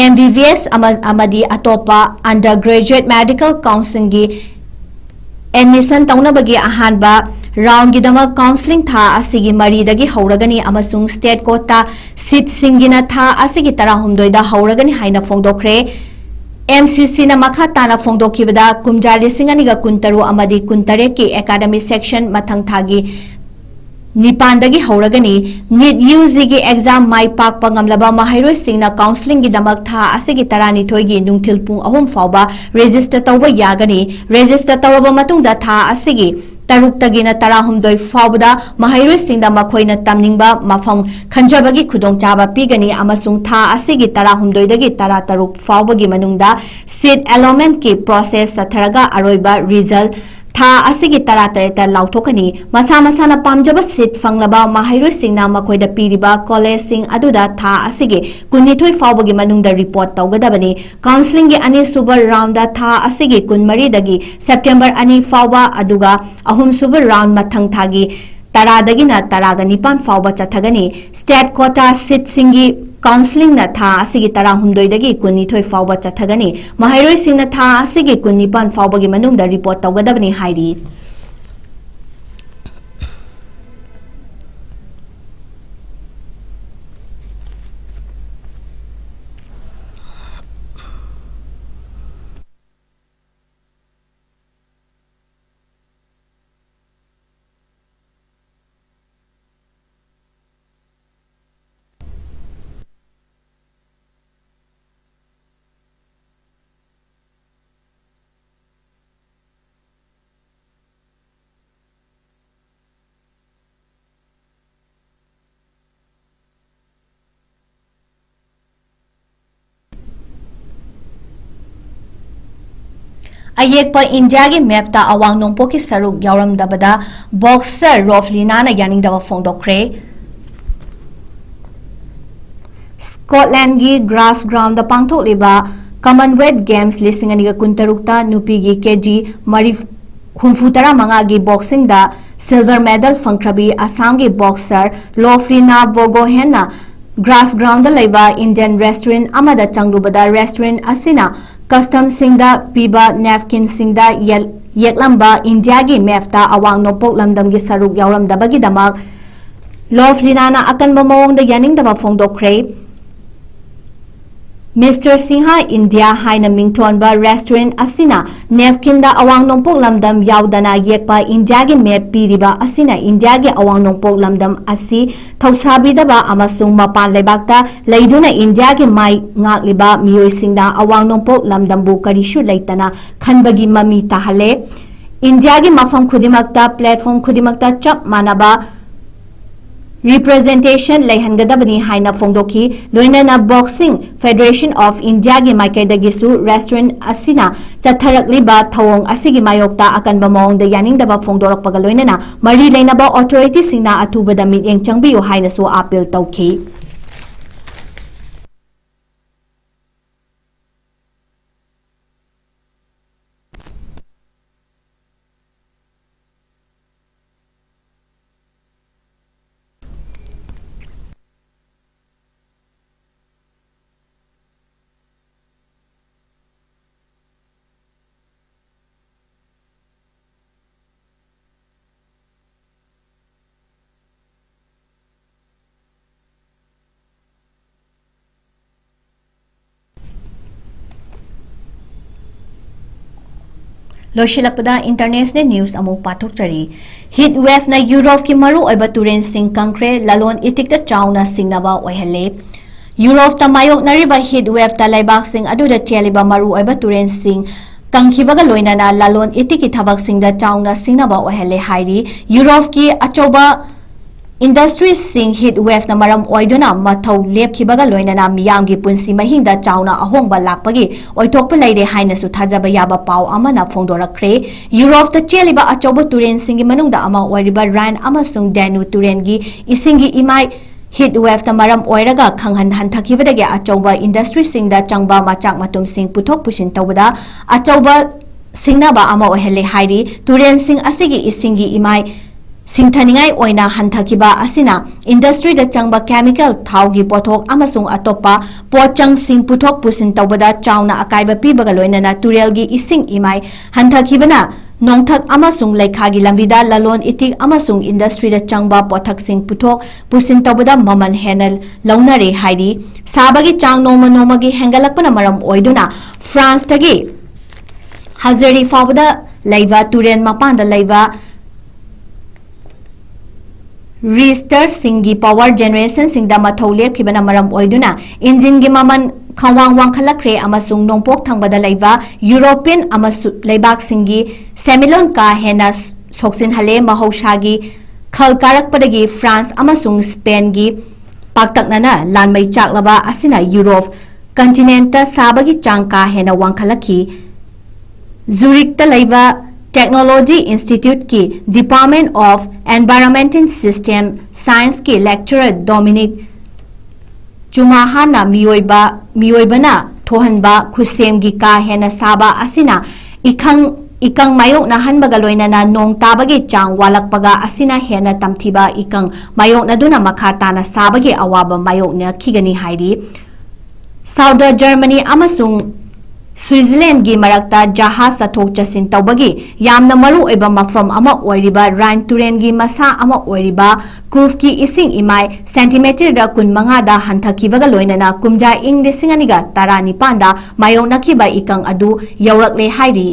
ꯑꯦꯝ ꯕꯤ ꯕꯤ ꯑꯦꯁ ꯑꯃ-, ꯑꯃꯗꯤ ꯑꯇꯣꯞꯄ undergraduate medical counselling ꯒꯤ admission ꯇꯧꯅꯕꯒꯤ ꯑꯍꯥꯟꯕ round ꯒꯤꯗꯃꯛ counselling ꯊꯥ ꯑꯁꯤꯒꯤ ꯃꯔꯤꯗꯒꯤ ꯍꯧꯔꯒꯅꯤ ꯑꯃꯁꯨꯡ state quota seat ꯁꯤꯡꯒꯤꯅ ꯊꯥ ꯑꯁꯤꯒꯤ ꯇꯔꯥꯍꯨꯝꯗꯣꯏꯗ ꯍꯧꯔꯒꯅꯤ ꯍꯥꯏꯅ ꯐꯣꯡꯗꯣꯛꯈ꯭ꯔꯦ꯫ ꯑꯦꯝ ꯁꯤ ꯁꯤ ꯅ ꯃꯈꯥ ꯇꯥꯅ ꯐꯣꯡꯗꯣꯛꯈꯤꯕꯗ, ꯀꯨꯝꯖꯥ ꯂꯤꯁꯤꯡ ꯑꯅꯤꯒ ꯀꯨꯟꯇꯔꯨꯛ ꯑꯃꯗꯤ ꯀꯨꯟꯇꯔꯦꯠꯀꯤ academic session ꯃꯊꯪ ꯊꯥꯒꯤ ꯅꯤꯄꯥꯟꯗꯒꯤ ꯍꯧꯔꯒꯅꯤ꯫ ꯅꯤꯠ ꯌꯨ ꯖꯤꯒꯤ exam ꯃꯥꯏ ꯄꯥꯛꯄ ꯉꯝꯂꯕ ꯃꯍꯩꯔꯣꯏꯁꯤꯡꯅ counselling ꯒꯤꯗꯃꯛ ꯊꯥ ꯑꯁꯤꯒꯤ ꯇꯔꯥꯅꯤꯊꯣꯏꯒꯤ ꯅꯨꯡꯊꯤꯜ ꯄꯨꯡ ꯑꯍꯨꯝ ꯐꯥꯎꯕ register ꯇꯧꯕ ꯌꯥꯒꯅꯤ꯫ Register ꯇꯧꯔꯕ ꯃꯇꯨꯡꯗ ꯊꯥ ꯑꯁꯤꯒꯤ ꯇꯔꯨꯛꯇꯒꯤꯅ ꯇꯔꯥꯍꯨꯝꯗꯣꯏ ꯐꯥꯎꯕꯗ ꯃꯍꯩꯔꯣꯏꯁꯤꯡꯗ ꯃꯈꯣꯏꯅ ꯇꯝꯅꯤꯡꯕ ꯃꯐꯝ ꯈꯟꯖꯕꯒꯤ ꯈꯨꯗꯣꯡꯆꯥꯕ ꯄꯤꯒꯅꯤ ꯑꯃꯁꯨꯡ ꯊꯥ ꯑꯁꯤꯒꯤ ꯇꯔꯥꯍꯨꯝꯗꯣꯏꯗꯒꯤ ꯇꯔꯥꯇꯔꯨꯛ ꯐꯥꯎꯕꯒꯤ ꯃꯅꯨꯡꯗ seat allotment ꯀꯤ process ꯆꯠꯊꯔꯒ ꯑꯔꯣꯏꯕ result ꯊꯥ ꯑꯁꯤꯒꯤ ꯇꯔꯥꯇꯔꯦꯠꯇ ꯂꯥꯎꯊꯣꯛꯀꯅꯤ꯫ ꯃꯁꯥ ꯃꯁꯥꯅ ꯄꯥꯝꯖꯕ seat ꯐꯪꯂꯕ ꯃꯍꯩꯔꯣꯏꯁꯤꯡꯅ ꯃꯈꯣꯏꯗ ꯄꯤꯔꯤꯕ college ꯁꯤꯡ ꯑꯗꯨꯗ ꯊꯥ ꯑꯁꯤꯒꯤ ꯀꯨꯟꯅꯤꯊꯣꯏ ꯐꯥꯎꯕꯒꯤ ꯃꯅꯨꯡꯗ report ꯇꯧꯒꯗꯕꯅꯤ꯫ Counselling ꯒꯤ ꯑꯅꯤꯁꯨꯕ round ꯊꯥ ꯑꯁꯤꯒꯤ ꯀꯨꯟꯃꯔꯤꯗꯒꯤ September ꯑꯅꯤ ꯐꯥꯎꯕ, ꯑꯗꯨꯒ ꯑꯍꯨꯝꯁꯨꯕ round ꯃꯊꯪ ꯊꯥꯒꯤ ꯇꯔꯥꯗꯒꯤꯅ ꯇꯔꯥꯒ ꯅꯤꯄꯥꯟ ꯐꯥꯎꯕ ꯆꯠꯊꯒꯅꯤ꯫ State quota seat ꯁꯤꯡꯒꯤ counselling ꯅ ꯊꯥ ꯑꯁꯤꯒꯤ ꯇꯔꯥꯍꯨꯝꯗꯣꯏꯗꯒꯤ ꯀꯨꯟꯅꯤꯊꯣꯏ ꯐꯥꯎꯕ ꯆꯠꯊꯒꯅꯤ꯫ ꯃꯍꯩꯔꯣꯏꯁꯤꯡꯅ ꯊꯥ ꯑꯁꯤꯒꯤ ꯀꯨꯟꯅꯤꯄꯥꯟ ꯐꯥꯎꯕꯒꯤ ꯃꯅꯨꯡꯗ report ꯇꯧꯒꯗꯕꯅꯤ ꯍꯥꯏꯔꯤ꯫ ꯑꯌꯦꯛꯄ ꯏꯟꯗꯤꯌꯥꯒꯤ map ꯇ ꯑꯋꯥꯡ ꯅꯣꯡꯄꯣꯛꯀꯤ ꯁꯔꯨꯛ ꯌꯥꯎꯔꯝꯗꯕꯗ boxer ꯔꯣꯐꯂꯤꯅꯥꯅ ꯌꯥꯅꯤꯡꯗꯕ ꯐꯣꯡꯗꯣꯛꯈ꯭ꯔꯦ꯫ Scotland ꯒꯤ Glasgow ꯗ ꯄꯥꯡꯊꯣꯛꯂꯤꯕ Commonwealth Games ꯂꯤꯁꯤꯡ ꯑꯅꯤꯒ ꯀꯨꯟꯇꯔꯨꯛꯇ ꯅꯨꯄꯤꯒꯤ ꯀꯦ ꯖꯤ ꯃꯔꯤ-, ꯍꯨꯝꯐꯨ ꯇꯔꯥꯃꯉꯥꯒꯤ boxing ꯗ silver medal ꯐꯪꯈ꯭ꯔꯕꯤ ꯑꯁꯥꯝꯒꯤ boxer ꯂꯣꯐ꯭ꯔꯤꯅꯥ ꯕꯣꯒꯣꯍꯦꯟꯅ ꯒ꯭ꯔꯥꯁ ꯒ꯭ꯔꯥꯎꯟꯗ ꯂꯩꯕ ꯏꯟꯗꯤꯌꯟ ꯔꯦꯁꯇꯨꯔꯦꯟ ꯑꯃꯗ ꯆꯪꯂꯨꯕꯗ ꯔꯦꯁꯇꯨꯔꯦꯟ ꯑꯁꯤꯅ ꯀꯁꯇꯝꯁꯤꯡꯗ ꯄꯤꯕ ꯅꯦꯞꯀꯤꯟꯁꯤꯡꯗ ꯌꯦꯛꯂꯝꯕ ꯏꯟꯗꯤꯌꯥꯒꯤ ꯃꯦꯞꯇ ꯑꯋꯥꯡ ꯅꯣꯡꯄꯣꯛ ꯂꯝꯗꯝꯒꯤ ꯁꯔꯨꯛ ꯌꯥꯎꯔꯝꯗꯕꯒꯤꯗꯃꯛ ꯂꯣꯐꯂꯤꯅꯥꯅ ꯑꯀꯟꯕ ꯃꯑꯣꯡꯗ ꯌꯥꯅꯤꯡꯗꯕ ꯐꯣꯡꯗꯣꯛꯈ꯭ꯔꯦ꯫ ꯃꯤꯁꯇꯔ ꯁꯤꯡꯍ ꯏꯟꯗꯤꯌꯥ ꯍꯥꯏꯅ ꯃꯤꯡꯊꯣꯟꯕ ꯔꯦꯁꯇꯨꯔꯦꯟ ꯑꯁꯤꯅ ꯅꯦꯞꯀꯤꯟꯗ ꯑꯋꯥꯡ ꯅꯣꯡꯄꯣꯛ ꯂꯝꯗꯝ ꯌꯥꯎꯗꯅ ꯌꯦꯛꯄ ꯏꯟꯗꯤꯌꯥꯒꯤ ꯃꯦꯞ ꯄꯤꯔꯤꯕ ꯑꯁꯤꯅ ꯏꯟꯗꯤꯌꯥꯒꯤ ꯑꯋꯥꯡ ꯅꯣꯡꯄꯣꯛ ꯂꯝꯗꯝ ꯑꯁꯤ ꯊꯧꯁꯥꯕꯤꯗꯕ ꯑꯃꯁꯨꯡ ꯃꯄꯥꯟ ꯂꯩꯕꯥꯛꯇ ꯂꯩꯗꯨꯅ ꯏꯟꯗꯤꯌꯥꯒꯤ ꯃꯥꯏ ꯉꯥꯛꯂꯤꯕ ꯃꯤꯑꯣꯏꯁꯤꯡꯅ ꯑꯋꯥꯡ ꯅꯣꯡꯄꯣꯛ ꯂꯝꯗꯝꯕꯨ ꯀꯔꯤꯁꯨ ꯂꯩꯇꯅ ꯈꯟꯕꯒꯤ ꯃꯃꯤ ꯇꯥꯍꯜꯂꯦ꯫ ꯏꯟꯗꯤꯌꯥꯒꯤ ꯃꯐꯝ ꯈꯨꯗꯤꯡꯃꯛꯇ, ꯄ꯭ꯂꯦꯠꯐꯣꯝ ꯈꯨꯗꯤꯡꯃꯛꯇ ꯆꯞ ꯃꯥꯟꯅꯕ ꯔꯤꯄ꯭ꯔꯖꯦꯟꯇꯦꯁꯟ ꯂꯩꯍꯟꯒꯗꯕꯅꯤ ꯍꯥꯏꯅ ꯐꯣꯡꯗꯣꯛꯈꯤ꯫ ꯂꯣꯏꯅꯅ Boxing Federation of India ꯒꯤ ꯃꯥꯏꯀꯩꯗꯒꯤꯁꯨ ꯔꯦꯁꯇꯨꯔꯦꯟ ꯑꯁꯤꯅ ꯆꯠꯊꯔꯛꯂꯤꯕ ꯊꯧꯑꯣꯡ ꯑꯁꯤꯒꯤ ꯃꯥꯌꯣꯛꯇ ꯑꯀꯟꯕ ꯃꯑꯣꯡꯗ ꯌꯥꯅꯤꯡꯗꯕ ꯐꯣꯡꯗꯣꯔꯛꯄꯒ ꯂꯣꯏꯅꯅ ꯃꯔꯤ ꯂꯩꯅꯕ ꯑꯣꯊꯣꯔꯤꯇꯤꯁꯤꯡꯅ ꯑꯊꯨꯕꯗ ꯃꯤꯠꯌꯦꯡ ꯆꯪꯕꯤꯌꯨ ꯍꯥꯏꯅꯁꯨ ꯑꯥꯄꯤꯜ ꯇꯧꯈꯤ꯫ ꯂꯣꯏꯁꯤꯜꯂꯛꯄꯗ ꯏꯟꯇꯔꯅꯦꯁꯅꯦꯜ ꯅ꯭ꯌꯨꯁ ꯑꯃꯨꯛ ꯄꯥꯊꯣꯛꯆꯔꯤ꯫ ꯍꯤꯠ ꯋꯦꯚꯅ ꯌꯨꯔꯣꯞꯀꯤ ꯃꯔꯨꯑꯣꯏꯕ ꯇꯨꯔꯦꯜꯁꯤꯡ ꯀꯪꯈ꯭ꯔꯦ, ꯂꯂꯣꯟ ꯏꯇꯤꯛꯇ ꯆꯥꯎꯅ ꯁꯤꯡꯅꯕ ꯑꯣꯏꯍꯜꯂꯦ꯫ ꯌꯨꯔꯣꯞꯇ ꯃꯥꯌꯣꯛꯅꯔꯤꯕ ꯍꯤꯠ ꯋꯦꯚꯇ ꯂꯩꯕꯥꯛꯁꯤꯡ ꯑꯗꯨꯗ ꯆꯦꯜꯂꯤꯕ ꯃꯔꯨꯑꯣꯏꯕ ꯇꯨꯔꯦꯜꯁꯤꯡ ꯀꯪꯈꯤꯕꯒ ꯂꯣꯏꯅꯅ ꯂꯂꯣꯟ ꯏꯇꯤꯛꯀꯤ ꯊꯕꯛꯁꯤꯡꯗ ꯆꯥꯎꯅ ꯁꯤꯡꯅꯕ ꯑꯣꯏꯍꯜꯂꯦ ꯍꯥꯏꯔꯤ꯫ ꯌꯨꯔꯣꯞꯀꯤ ꯑꯆꯧꯕ ꯏꯟꯗꯁꯇ꯭ꯔꯤꯁꯤꯡ ꯍꯤꯠ ꯋꯦꯚꯅ ꯃꯔꯝ ꯑꯣꯏꯗꯨꯅ ꯃꯊꯧ ꯂꯦꯞꯈꯤꯕꯒ ꯂꯣꯏꯅꯅ ꯃꯤꯌꯥꯝꯒꯤ ꯄꯨꯟꯁꯤ ꯃꯍꯤꯡꯗ ꯆꯥꯎꯅ ꯑꯍꯣꯡꯕ ꯂꯥꯛꯄꯒꯤ ꯑꯣꯏꯊꯣꯛꯄ ꯂꯩꯔꯦ ꯍꯥꯏꯅꯁꯨ ꯊꯥꯖꯕ ꯌꯥꯕ ꯄꯥꯎ ꯑꯃꯅ ꯐꯣꯡꯗꯣꯔꯛꯈ꯭ꯔꯦ꯫ ꯌꯨꯔꯣꯞꯇ ꯆꯦꯜꯂꯤꯕ ꯑꯆꯧꯕ ꯇꯨꯔꯦꯜꯁꯤꯡꯒꯤ ꯃꯅꯨꯡꯗ ꯑꯃ ꯑꯣꯏꯔꯤꯕ ꯔꯥꯏꯟ ꯑꯃꯁꯨꯡ ꯗꯦꯅꯨ ꯇꯨꯔꯦꯜꯒꯤ ꯏꯁꯤꯡꯒꯤ ꯏꯃꯥꯏ ꯍꯤꯠ ꯋꯦꯚꯇ ꯃꯔꯝ ꯑꯣꯏꯔꯒ ꯈꯪꯍꯟ ꯍꯟꯊꯈꯤꯕꯗꯒꯤ ꯑꯆꯧꯕ ꯏꯟꯗꯁꯇ꯭ꯔꯤꯁꯤꯡꯗ ꯆꯪꯕ ꯃꯆꯥꯛ ꯃꯊꯨꯝꯁꯤꯡ ꯄꯨꯊꯣꯛ ꯄꯨꯁꯤꯟ ꯇꯧꯕꯗ ꯑꯆꯧꯕ ꯁꯤꯡꯅꯕ ꯑꯃ ꯑꯣꯏꯍꯜꯂꯦ ꯍꯥꯏꯔꯤ꯫ ꯇꯨꯔꯦꯜꯁꯤꯡ ꯑꯁꯤꯒꯤ ꯏꯁꯤꯡꯒꯤ ꯏꯃꯥꯏ ꯁꯤꯡꯊꯅꯤꯡꯉꯥꯏ ꯑꯣꯏꯅ ꯍꯟꯊꯈꯤꯕ ꯑꯁꯤꯅ industryꯗ ꯆꯪꯕ chemical, ꯊꯥꯎꯒꯤ ꯄꯣꯠꯊꯣꯛ ꯑꯃꯁꯨꯡ ꯑꯇꯣꯞꯄ ꯄꯣꯠꯆꯪꯁꯤꯡ ꯄꯨꯊꯣꯛ ꯄꯨꯁꯤꯟ ꯇꯧꯕꯗ ꯆꯥꯎꯅ ꯑꯀꯥꯏꯕ ꯄꯤꯕꯒ ꯂꯣꯏꯅꯅ ꯇꯨꯔꯦꯜꯒꯤ ꯏꯁꯤꯡ ꯏꯃꯥꯏ ꯍꯟꯊꯈꯤꯕꯅ ꯅꯣꯡꯊꯛ ꯑꯃꯁꯨꯡ ꯂꯩꯈꯥꯒꯤ ꯂꯝꯕꯤꯗ ꯂꯂꯣꯟ ꯏꯇꯤꯛ ꯑꯃꯁꯨꯡ industryꯗ ꯆꯪꯕ ꯄꯣꯠꯊꯛꯁꯤꯡ ꯄꯨꯊꯣꯛ ꯄꯨꯁꯤꯟ ꯇꯧꯕꯗ ꯃꯃꯜ ꯍꯦꯟꯅ ꯂꯧꯅꯔꯦ ꯍꯥꯏꯔꯤ꯫ ꯁꯥꯕꯒꯤ ꯆꯥꯡ ꯅꯣꯡꯃ ꯅꯣꯡꯃꯒꯤ ꯍꯦꯟꯒꯠꯂꯛꯄꯅ ꯃꯔꯝ ꯑꯣꯏꯗꯨꯅ ꯐ꯭ꯔꯥꯟꯁꯇꯒꯤ ꯍꯖꯔꯤ ꯐꯥꯎꯕꯗ ꯂꯩꯕ ꯇꯨꯔꯦꯜ ꯃꯄꯥꯟꯗ ꯂꯩꯕ ꯔꯤꯁꯇꯔꯁꯤꯡꯒꯤ power generationꯁꯤꯡꯗ ꯃꯊꯧ ꯂꯦꯞꯈꯤꯕꯅ ꯃꯔꯝ ꯑꯣꯏꯗꯨꯅ ꯏꯟꯖꯤꯟꯒꯤ ꯃꯃꯜ ꯈꯪꯋꯥꯡ ꯋꯥꯡꯈꯠꯂꯛꯈ꯭ꯔꯦ ꯑꯃꯁꯨꯡ ꯅꯣꯡꯄꯣꯛ ꯊꯪꯕꯗ ꯂꯩꯕ ꯌꯨꯔꯣꯄꯤꯌꯟ ꯑꯃꯁꯨꯡ ꯂꯩꯕꯥꯛꯁꯤꯡꯒꯤ ꯁꯦꯟꯃꯤꯠꯂꯣꯟ ꯀꯥ ꯍꯦꯟꯅ ꯁꯣꯛꯆꯤꯟꯍꯜꯂꯦ꯫ ꯃꯍꯧꯁꯥꯒꯤ ꯈꯜ ꯀꯥꯔꯛꯄꯗꯒꯤ ꯐ꯭ꯔꯥꯟꯁ ꯑꯃꯁꯨꯡ ꯁ꯭ꯄꯦꯟꯒꯤ ꯄꯥꯛꯇꯛꯅꯅ ꯂꯥꯟꯃꯩ ꯆꯥꯛꯂꯕ ꯑꯁꯤꯅ ꯌꯨꯔꯣꯞ continentꯇ ꯁꯥꯕꯒꯤ ꯆꯥꯡ ꯀꯥ ꯍꯦꯟꯅ ꯋꯥꯡꯈꯠꯂꯛꯈꯤ꯫ ꯖꯨꯔꯤꯛꯇ ꯂꯩꯕ Technology Instituteꯀꯤ Department of Environmental System Scienceꯀꯤ lecturer Dominic ꯆꯨꯃꯥꯍꯥꯅ ꯃꯤꯑꯣꯏꯕ, ꯃꯤꯑꯣꯏꯕꯅ ꯊꯣꯛꯍꯟꯕ ꯈꯨꯠꯁꯦꯝꯒꯤ ꯀꯥ ꯍꯦꯟꯅ ꯁꯥꯕ ꯑꯁꯤꯅ ꯏꯈꯪ, ꯏꯀꯪ ꯃꯥꯌꯣꯛꯅꯍꯟꯕꯒ ꯂꯣꯏꯅꯅ ꯅꯣꯡ ꯇꯥꯕꯒꯤ ꯆꯥꯡ ꯋꯥꯠꯂꯛꯄꯒ ꯑꯁꯤꯅ ꯍꯦꯟꯅ ꯇꯝꯊꯤꯕ ꯏꯀꯪ ꯃꯥꯌꯣꯛꯅꯗꯨꯅ ꯃꯈꯥ ꯇꯥꯅ ꯁꯥꯕꯒꯤ ꯑꯋꯥꯕ ꯃꯥꯌꯣꯛꯅꯈꯤꯒꯅꯤ ꯍꯥꯏꯔꯤ꯫ Southern Germany ꯑꯃꯁꯨꯡ ꯁ꯭ꯋꯤꯖꯔꯂꯦꯟꯒꯤ ꯃꯔꯛꯇ ꯖꯍꯥꯖ ꯆꯠꯊꯣꯛ ꯆꯠꯁꯤꯟ ꯇꯧꯕꯒꯤ ꯌꯥꯝꯅ ꯃꯔꯨ ꯑꯣꯏꯕ ꯃꯐꯝ ꯑꯃ ꯑꯣꯏꯔꯤꯕ ꯔꯥꯏꯟ ꯇꯨꯔꯦꯜꯒꯤ ꯃꯁꯥ ꯑꯃ ꯑꯣꯏꯔꯤꯕ ꯀꯨꯐꯀꯤ ꯏꯁꯤꯡ ꯏꯃꯥꯏ ꯁꯦꯟꯇꯤꯃꯤꯇꯔꯗ ꯀꯨꯟꯃꯉꯥꯗ ꯍꯟꯊꯈꯤꯕꯒ ꯂꯣꯏꯅꯅ ꯀꯨꯝꯖꯥ ꯏꯪ ꯂꯤꯁꯤꯡ ꯑꯅꯤꯒ ꯇꯔꯥꯅꯤꯄꯥꯟꯗ ꯃꯥꯌꯣꯛꯅꯈꯤꯕ ꯏꯀꯪ ꯑꯗꯨ ꯌꯧꯔꯛꯂꯦ ꯍꯥꯏꯔꯤ꯫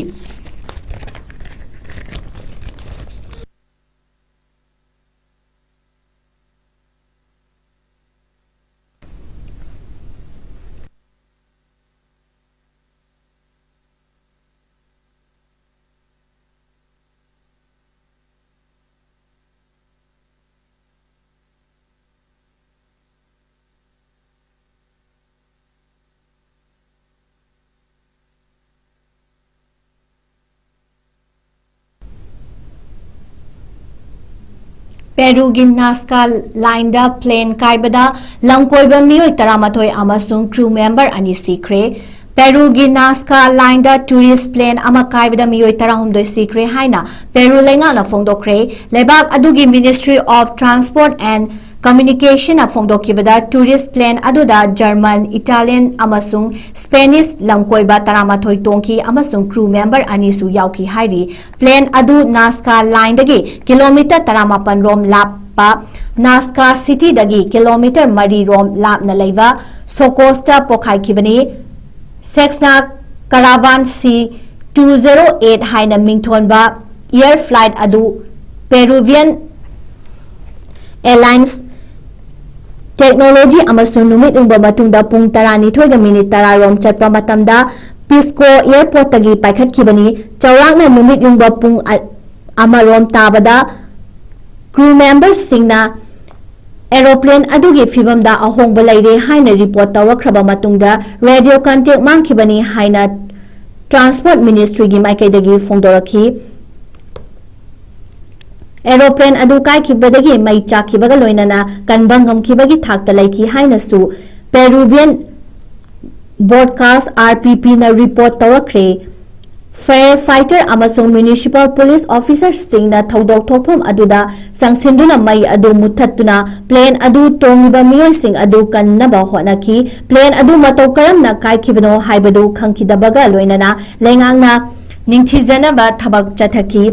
ꯄꯦꯔꯨꯒꯤ ꯅꯥꯖꯀꯥ ꯂꯥꯏꯟꯗ plane ꯀꯥꯏꯕꯗ ꯂꯝꯀꯣꯏꯕ ꯃꯤꯑꯣꯏ ꯇꯔꯥꯃꯥꯊꯣꯏ ꯑꯃꯁꯨꯡ crew member ꯑꯅꯤ ꯁꯤꯈ꯭ꯔꯦ꯫ ꯄꯦꯔꯨꯒꯤ ꯅꯥꯖꯀꯥ ꯂꯥꯏꯟꯗ ꯇꯨꯔꯤꯁ ꯄ꯭ꯂꯦꯟ ꯑꯃ ꯀꯥꯏꯕꯗ ꯃꯤꯑꯣꯏ ꯇꯔꯥꯍꯨꯝꯗꯣꯏ ꯁꯤꯈ꯭ꯔꯦ ꯍꯥꯏꯅ ꯄꯦꯔꯨ ꯂꯩꯉꯥꯛꯅ ꯐꯣꯡꯗꯣꯛꯈ꯭ꯔꯦ꯫ ꯂꯩꯕꯥꯛ ꯑꯗꯨꯒꯤ Ministry of Transport and Communicationꯅ ꯐꯣꯡꯗꯣꯛꯈꯤꯕꯗ, ꯇꯨꯔꯤꯁ ꯄ꯭ꯂꯦꯟ ꯑꯗꯨꯗ ꯖꯔꯃꯟ, ꯏꯇꯥꯂꯤꯌꯟ ꯑꯃꯁꯨꯡ ꯁ꯭ꯄꯦꯅꯤꯁ ꯂꯝꯀꯣꯏꯕ ꯇꯔꯥꯃꯥꯊꯣꯏ ꯇꯣꯡꯈꯤ ꯑꯃꯁꯨꯡ ꯀ꯭ꯔꯨ ꯃꯦꯝꯕꯔ ꯑꯅꯤꯁꯨ ꯌꯥꯎꯈꯤ ꯍꯥꯏꯔꯤ꯫ ꯄ꯭ꯂꯦꯟ ꯑꯗꯨ ꯅꯥꯖꯀꯥ ꯂꯥꯏꯟꯗꯒꯤ ꯀꯤꯂꯣꯃꯤꯇꯔ ꯇꯔꯥꯃꯥꯄꯟ ꯔꯣꯝ ꯂꯥꯞꯄ, ꯅꯥꯖꯀꯥ ꯁꯤꯇꯤꯗꯒꯤ ꯀꯤꯂꯣꯃꯤꯇꯔ ꯃꯔꯤ ꯔꯣꯝ ꯂꯥꯞꯅ ꯂꯩꯕ ꯁꯣꯀꯣꯁꯇ ꯄꯣꯈꯥꯏꯈꯤꯕꯅꯤ꯫ Cessna Caravan C two zero eight ꯍꯥꯏꯅ ꯃꯤꯡꯊꯣꯟꯕ ꯑꯦꯌꯔ ꯐ꯭ꯂꯥꯏꯠ ꯑꯗꯨ Peruvian Airlines technology ꯑꯃꯁꯨꯡ ꯅꯨꯃꯤꯠ ꯌꯨꯡꯕ ꯃꯇꯨꯡꯗ ꯄꯨꯡ ꯇꯔꯥꯅꯤꯊꯣꯏꯒ ꯃꯤꯅꯤꯠ ꯇꯔꯥ ꯔꯣꯝ ꯆꯠꯄ ꯃꯇꯝꯗ ꯄꯤꯁꯀꯣ ꯑꯦꯌꯔꯄꯣꯔꯠꯇꯒꯤ ꯄꯥꯏꯈꯠꯈꯤꯕꯅꯤ꯫ ꯆꯥꯎꯔꯥꯛꯅ ꯅꯨꯃꯤꯠ ꯌꯨꯡꯕ ꯄꯨꯡ ꯑ-, ꯑꯃꯔꯣꯝ ꯇꯥꯕꯗ ꯀ꯭ꯔꯨ ꯃꯦꯝꯕꯔꯁꯤꯡꯅ ꯑꯦꯔꯣꯄ꯭ꯂꯦꯟ ꯑꯗꯨꯒꯤ ꯐꯤꯕꯝꯗ ꯑꯍꯣꯡꯕ ꯂꯩꯔꯦ ꯍꯥꯏꯅ ꯔꯤꯄꯣꯔꯠ ꯇꯧꯔꯛꯈ꯭ꯔꯕ ꯃꯇꯨꯡꯗ ꯔꯦꯗꯤꯑꯣ ꯀꯟꯇꯦꯛ ꯃꯥꯡꯈꯤꯕꯅꯤ ꯍꯥꯏꯅ ꯇ꯭ꯔꯥꯟꯁꯄꯣꯔꯠ ꯃꯤꯅꯤꯁꯇ꯭ꯔꯤꯒꯤ ꯃꯥꯏꯀꯩꯗꯒꯤ ꯐꯣꯡꯗꯣꯔꯛꯈꯤ꯫ ꯑꯦꯔꯣꯄ꯭ꯂꯦꯟ ꯑꯗꯨ ꯀꯥꯏꯈꯤꯕꯗꯒꯤ ꯃꯩ ꯆꯥꯛꯈꯤꯕꯒ ꯂꯣꯏꯅꯅ ꯀꯟꯕ ꯉꯝꯈꯤꯕꯒꯤ ꯊꯥꯛꯇ ꯂꯩꯈꯤ ꯍꯥꯏꯅꯁꯨ Peruvian broadcast R P P ꯅ ꯔꯤꯄꯣꯔꯠ ꯇꯧꯔꯛꯈ꯭ꯔꯦ꯫ Fire fighter ꯑꯃꯁꯨꯡ municipal police officerꯁꯤꯡꯅ ꯊꯧꯗꯣꯛ ꯊꯣꯛꯐꯝ ꯑꯗꯨꯗ ꯆꯪꯁꯤꯟꯗꯨꯅ ꯃꯩ ꯑꯗꯨ ꯃꯨꯠꯊꯠꯇꯨꯅ ꯄ꯭ꯂꯦꯟ ꯑꯗꯨ ꯇꯣꯡꯂꯤꯕ ꯃꯤꯑꯣꯏꯁꯤꯡ ꯑꯗꯨ ꯀꯟꯅꯕ ꯍꯣꯠꯅꯈꯤ꯫ ꯄ꯭ꯂꯦꯟ ꯑꯗꯨ ꯃꯇꯧ ꯀꯔꯝꯅ ꯀꯥꯏꯈꯤꯕꯅꯣ ꯍꯥꯏꯕꯗꯨ ꯈꯪꯈꯤꯗꯕꯒ ꯂꯣꯏꯅꯅ ꯂꯩꯉꯥꯛꯅ ꯅꯤꯡꯊꯤꯖꯅꯕ ꯊꯕꯛ ꯆꯠꯊꯈꯤ꯫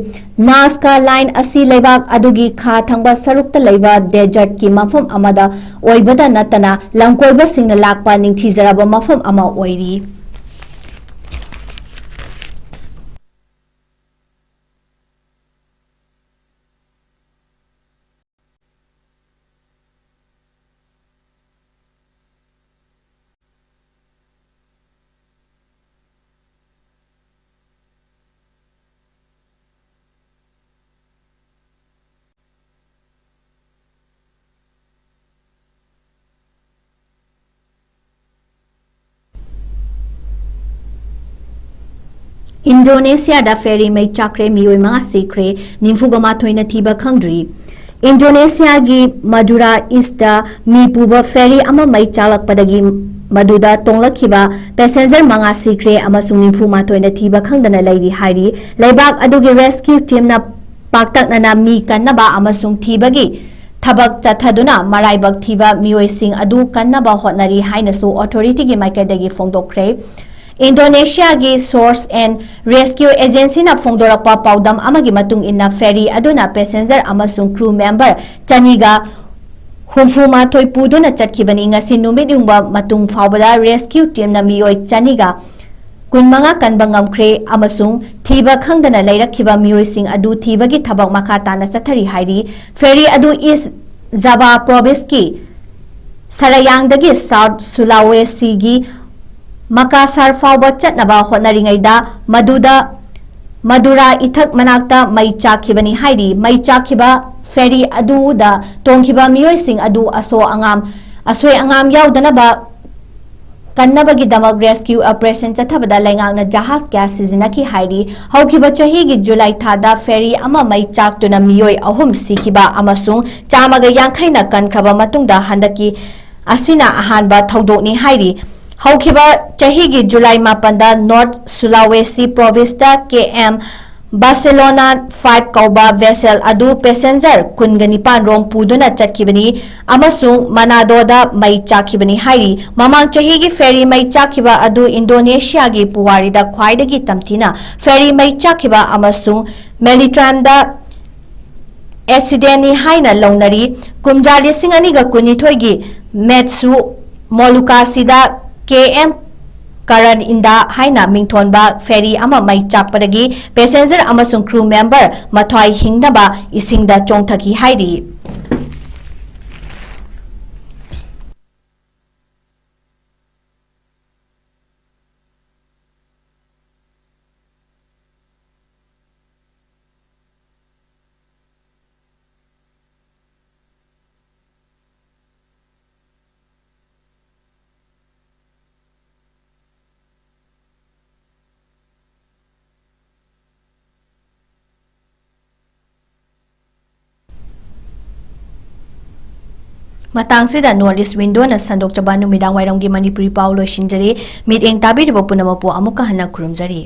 ꯅꯥꯖꯀꯥ ꯂꯥꯏꯟ ꯑꯁꯤ ꯂꯩꯕꯥꯛ ꯑꯗꯨꯒꯤ ꯈꯥ ꯊꯪꯕ ꯁꯔꯨꯛꯇ ꯂꯩꯕ ꯗꯦꯖꯔꯠꯀꯤ ꯃꯐꯝ ꯑꯃꯗ ꯑꯣꯏꯕꯇ ꯅꯠꯇꯅ ꯂꯝꯀꯣꯏꯕꯁꯤꯡꯅ ꯂꯥꯛꯄ ꯅꯤꯡꯊꯤꯖꯔꯕ ꯃꯐꯝ ꯑꯃ ꯑꯣꯏꯔꯤ꯫ ꯏꯟꯗꯣꯅꯦꯁꯤꯌꯥꯗ ꯐꯦꯔꯤ ꯃꯩ ꯆꯥꯛꯈ꯭ꯔꯦ, ꯃꯤꯑꯣꯏ ꯃꯉꯥ ꯁꯤꯈ꯭ꯔꯦ, ꯅꯤꯐꯨꯒ ꯃꯥꯊꯣꯏꯅ ꯊꯤꯕ ꯈꯪꯗ꯭ꯔꯤ꯫ ꯏꯟꯗꯣꯅꯦꯁꯤꯌꯥꯒꯤ ꯃꯗꯨꯔꯥ ꯏꯁꯇ ꯃꯤ ꯄꯨꯕ ꯐꯦꯔꯤ ꯑꯃ ꯃꯩ ꯆꯥꯛꯂꯛꯄꯗꯒꯤ ꯃꯗꯨꯗ ꯇꯣꯡꯂꯛꯈꯤꯕ passenger ꯃꯉꯥ ꯁꯤꯈ꯭ꯔꯦ ꯑꯃꯁꯨꯡ ꯅꯤꯐꯨ ꯃꯥꯊꯣꯏꯅ ꯊꯤꯕ ꯈꯪꯗꯅ ꯂꯩꯔꯤ ꯍꯥꯏꯔꯤ꯫ ꯂꯩꯕꯥꯛ ꯑꯗꯨꯒꯤ rescue teamꯅ ꯄꯥꯛꯇꯛꯅꯅ ꯃꯤ ꯀꯟꯅꯕ ꯑꯃꯁꯨꯡ ꯊꯤꯕꯒꯤ ꯊꯕꯛ ꯆꯠꯊꯗꯨꯅ ꯃꯔꯥꯏꯕꯛ ꯊꯤꯕ ꯃꯤꯑꯣꯏꯁꯤꯡ ꯑꯗꯨ ꯀꯟꯅꯕ ꯍꯣꯠꯅꯔꯤ ꯍꯥꯏꯅꯁꯨ authorityꯒꯤ ꯃꯥꯏꯀꯩꯗꯒꯤ ꯐꯣꯡꯗꯣꯛꯈ꯭ꯔꯦ꯫ ꯏꯟꯗꯣꯅꯦꯁꯤꯌꯥꯒꯤ Search and Rescue Agencyꯅ ꯐꯣꯡꯗꯣꯔꯛꯄ ꯄꯥꯎꯗꯝ ꯑꯃꯒꯤ ꯃꯇꯨꯡ ꯏꯟꯅ, ferry ꯑꯗꯨꯅ passenger ꯑꯃꯁꯨꯡ crew member ꯆꯅꯤꯒ ꯍꯨꯝꯐꯨ ꯃꯥꯊꯣꯏ ꯄꯨꯗꯨꯅ ꯆꯠꯈꯤꯕꯅꯤ꯫ ꯉꯁꯤ ꯅꯨꯃꯤꯠ ꯌꯨꯡꯕ ꯃꯇꯨꯡ ꯐꯥꯎꯕꯗ rescue teamꯅ ꯃꯤꯑꯣꯏ ꯆꯅꯤꯒ ꯀꯨꯟꯃꯉꯥ ꯀꯟꯕ ꯉꯝꯈ꯭ꯔꯦ ꯑꯃꯁꯨꯡ ꯊꯤꯕ ꯈꯪꯗꯅ ꯂꯩꯔꯛꯈꯤꯕ ꯃꯤꯑꯣꯏꯁꯤꯡ ꯑꯗꯨ ꯊꯤꯕꯒꯤ ꯊꯕꯛ ꯃꯈꯥ ꯇꯥꯅ ꯆꯠꯊꯔꯤ ꯍꯥꯏꯔꯤ꯫ Ferry ꯑꯗꯨ East Java Provinceꯀꯤ ꯁꯔꯥꯌꯥꯡꯗꯒꯤ South Sulawesigꯤ ꯃꯀꯥꯁꯥꯔ ꯐꯥꯎꯕ ꯆꯠꯅꯕ ꯍꯣꯠꯅꯔꯤꯉꯩꯗ ꯃꯗꯨꯗ ꯃꯗꯨꯔꯥ ꯏꯊꯛ ꯃꯅꯥꯛꯇ ꯃꯩ ꯆꯥꯛꯈꯤꯕꯅꯤ ꯍꯥꯏꯔꯤ꯫ ꯃꯩ ꯆꯥꯛꯈꯤꯕ ferry ꯑꯗꯨꯗ ꯇꯣꯡꯈꯤꯕ ꯃꯤꯑꯣꯏꯁꯤꯡ ꯑꯗꯨ ꯑꯁꯣ ꯑꯉꯥꯝ, ꯑꯁꯣꯏ ꯑꯉꯥꯝ ꯌꯥꯎꯗꯅꯕ ꯀꯟꯅꯕꯒꯤꯗꯃꯛ rescue operation ꯆꯠꯊꯕꯗ ꯂꯩꯉꯥꯛꯅ ꯖꯍꯥꯖ ꯀꯌꯥ ꯁꯤꯖꯤꯟꯅꯈꯤ ꯍꯥꯏꯔꯤ꯫ ꯍꯧꯈꯤꯕ ꯆꯍꯤꯒꯤ ꯖꯨꯂꯥꯏ ꯊꯥꯗ ferry ꯑꯃ ꯃꯩ ꯆꯥꯛꯇꯨꯅ ꯃꯤꯑꯣꯏ ꯑꯍꯨꯝ ꯁꯤꯈꯤꯕ ꯑꯃꯁꯨꯡ ꯆꯥꯝꯃꯒ ꯌꯥꯡꯈꯩꯅ ꯀꯟꯈ꯭ꯔꯕ ꯃꯇꯨꯡꯗ ꯍꯟꯗꯛꯀꯤ ꯑꯁꯤꯅ ꯑꯍꯥꯟꯕ ꯊꯧꯗꯣꯛꯅꯤ ꯍꯥꯏꯔꯤ꯫ ꯍꯧꯈꯤꯕ ꯆꯍꯤꯒꯤ ꯖꯨꯂꯥꯏ ꯃꯥꯄꯟꯗ North Sulawesi Provinceꯇ K M Barcelona five ꯀꯧꯕ vessel ꯑꯗꯨ passenger ꯀꯨꯟꯒ ꯅꯤꯄꯥꯟ ꯔꯣꯝ ꯄꯨꯗꯨꯅ ꯆꯠꯈꯤꯕꯅꯤ ꯑꯃꯁꯨꯡ ꯃꯅꯥꯗꯣꯗ ꯃꯩ ꯆꯥꯛꯈꯤꯕꯅꯤ ꯍꯥꯏꯔꯤ꯫ ꯃꯃꯥꯡ ꯆꯍꯤꯒꯤ ferry ꯃꯩ ꯆꯥꯛꯈꯤꯕ ꯑꯗꯨ ꯏꯟꯗꯣꯅꯦꯁꯤꯌꯥꯒꯤ ꯄꯨꯋꯥꯔꯤꯗ ꯈ꯭ꯋꯥꯏꯗꯒꯤ ꯇꯝꯊꯤꯅ ferry ꯃꯩ ꯆꯥꯛꯈꯤꯕ ꯑꯃꯁꯨꯡ maritime accidentꯅꯤ ꯍꯥꯏꯅ ꯂꯧꯅꯔꯤ꯫ ꯀꯨꯝꯖꯥ ꯂꯤꯁꯤꯡ ꯑꯅꯤꯒ ꯀꯨꯟꯅꯤꯊꯣꯏꯒꯤ ꯃꯦꯠꯁꯨ ꯃꯣꯂꯨꯀꯥꯁꯤꯗ K M Karan Indah ꯍꯥꯏꯅ ꯃꯤꯡꯊꯣꯟꯕ ferry ꯑꯃ ꯃꯩ ꯆꯥꯛꯄꯗꯒꯤ passenger ꯑꯃꯁꯨꯡ crew member ꯃꯊ꯭ꯋꯥꯏ ꯍꯤꯡꯅꯕ ꯏꯁꯤꯡꯗ ꯆꯣꯡꯊꯈꯤ ꯍꯥꯏꯔꯤ꯫ ꯃꯇꯥꯡꯁꯤꯗ North East Window ꯅ ꯁꯟꯗꯣꯛꯆꯕ ꯅꯨꯃꯤꯗꯥꯡ ꯋꯥꯏꯔꯝꯒꯤ ꯃꯅꯤꯄꯨꯔꯤ ꯄꯥꯎ ꯂꯣꯏꯁꯤꯟꯖꯔꯦ꯫ ꯃꯤꯠꯌꯦꯡ ꯇꯥꯕꯤꯔꯤꯕ ꯄꯨꯝꯅꯃꯛꯄꯨ ꯑꯃꯨꯛꯀ ꯍꯟꯅ ꯈꯨꯔꯨꯝꯖꯔꯤ꯫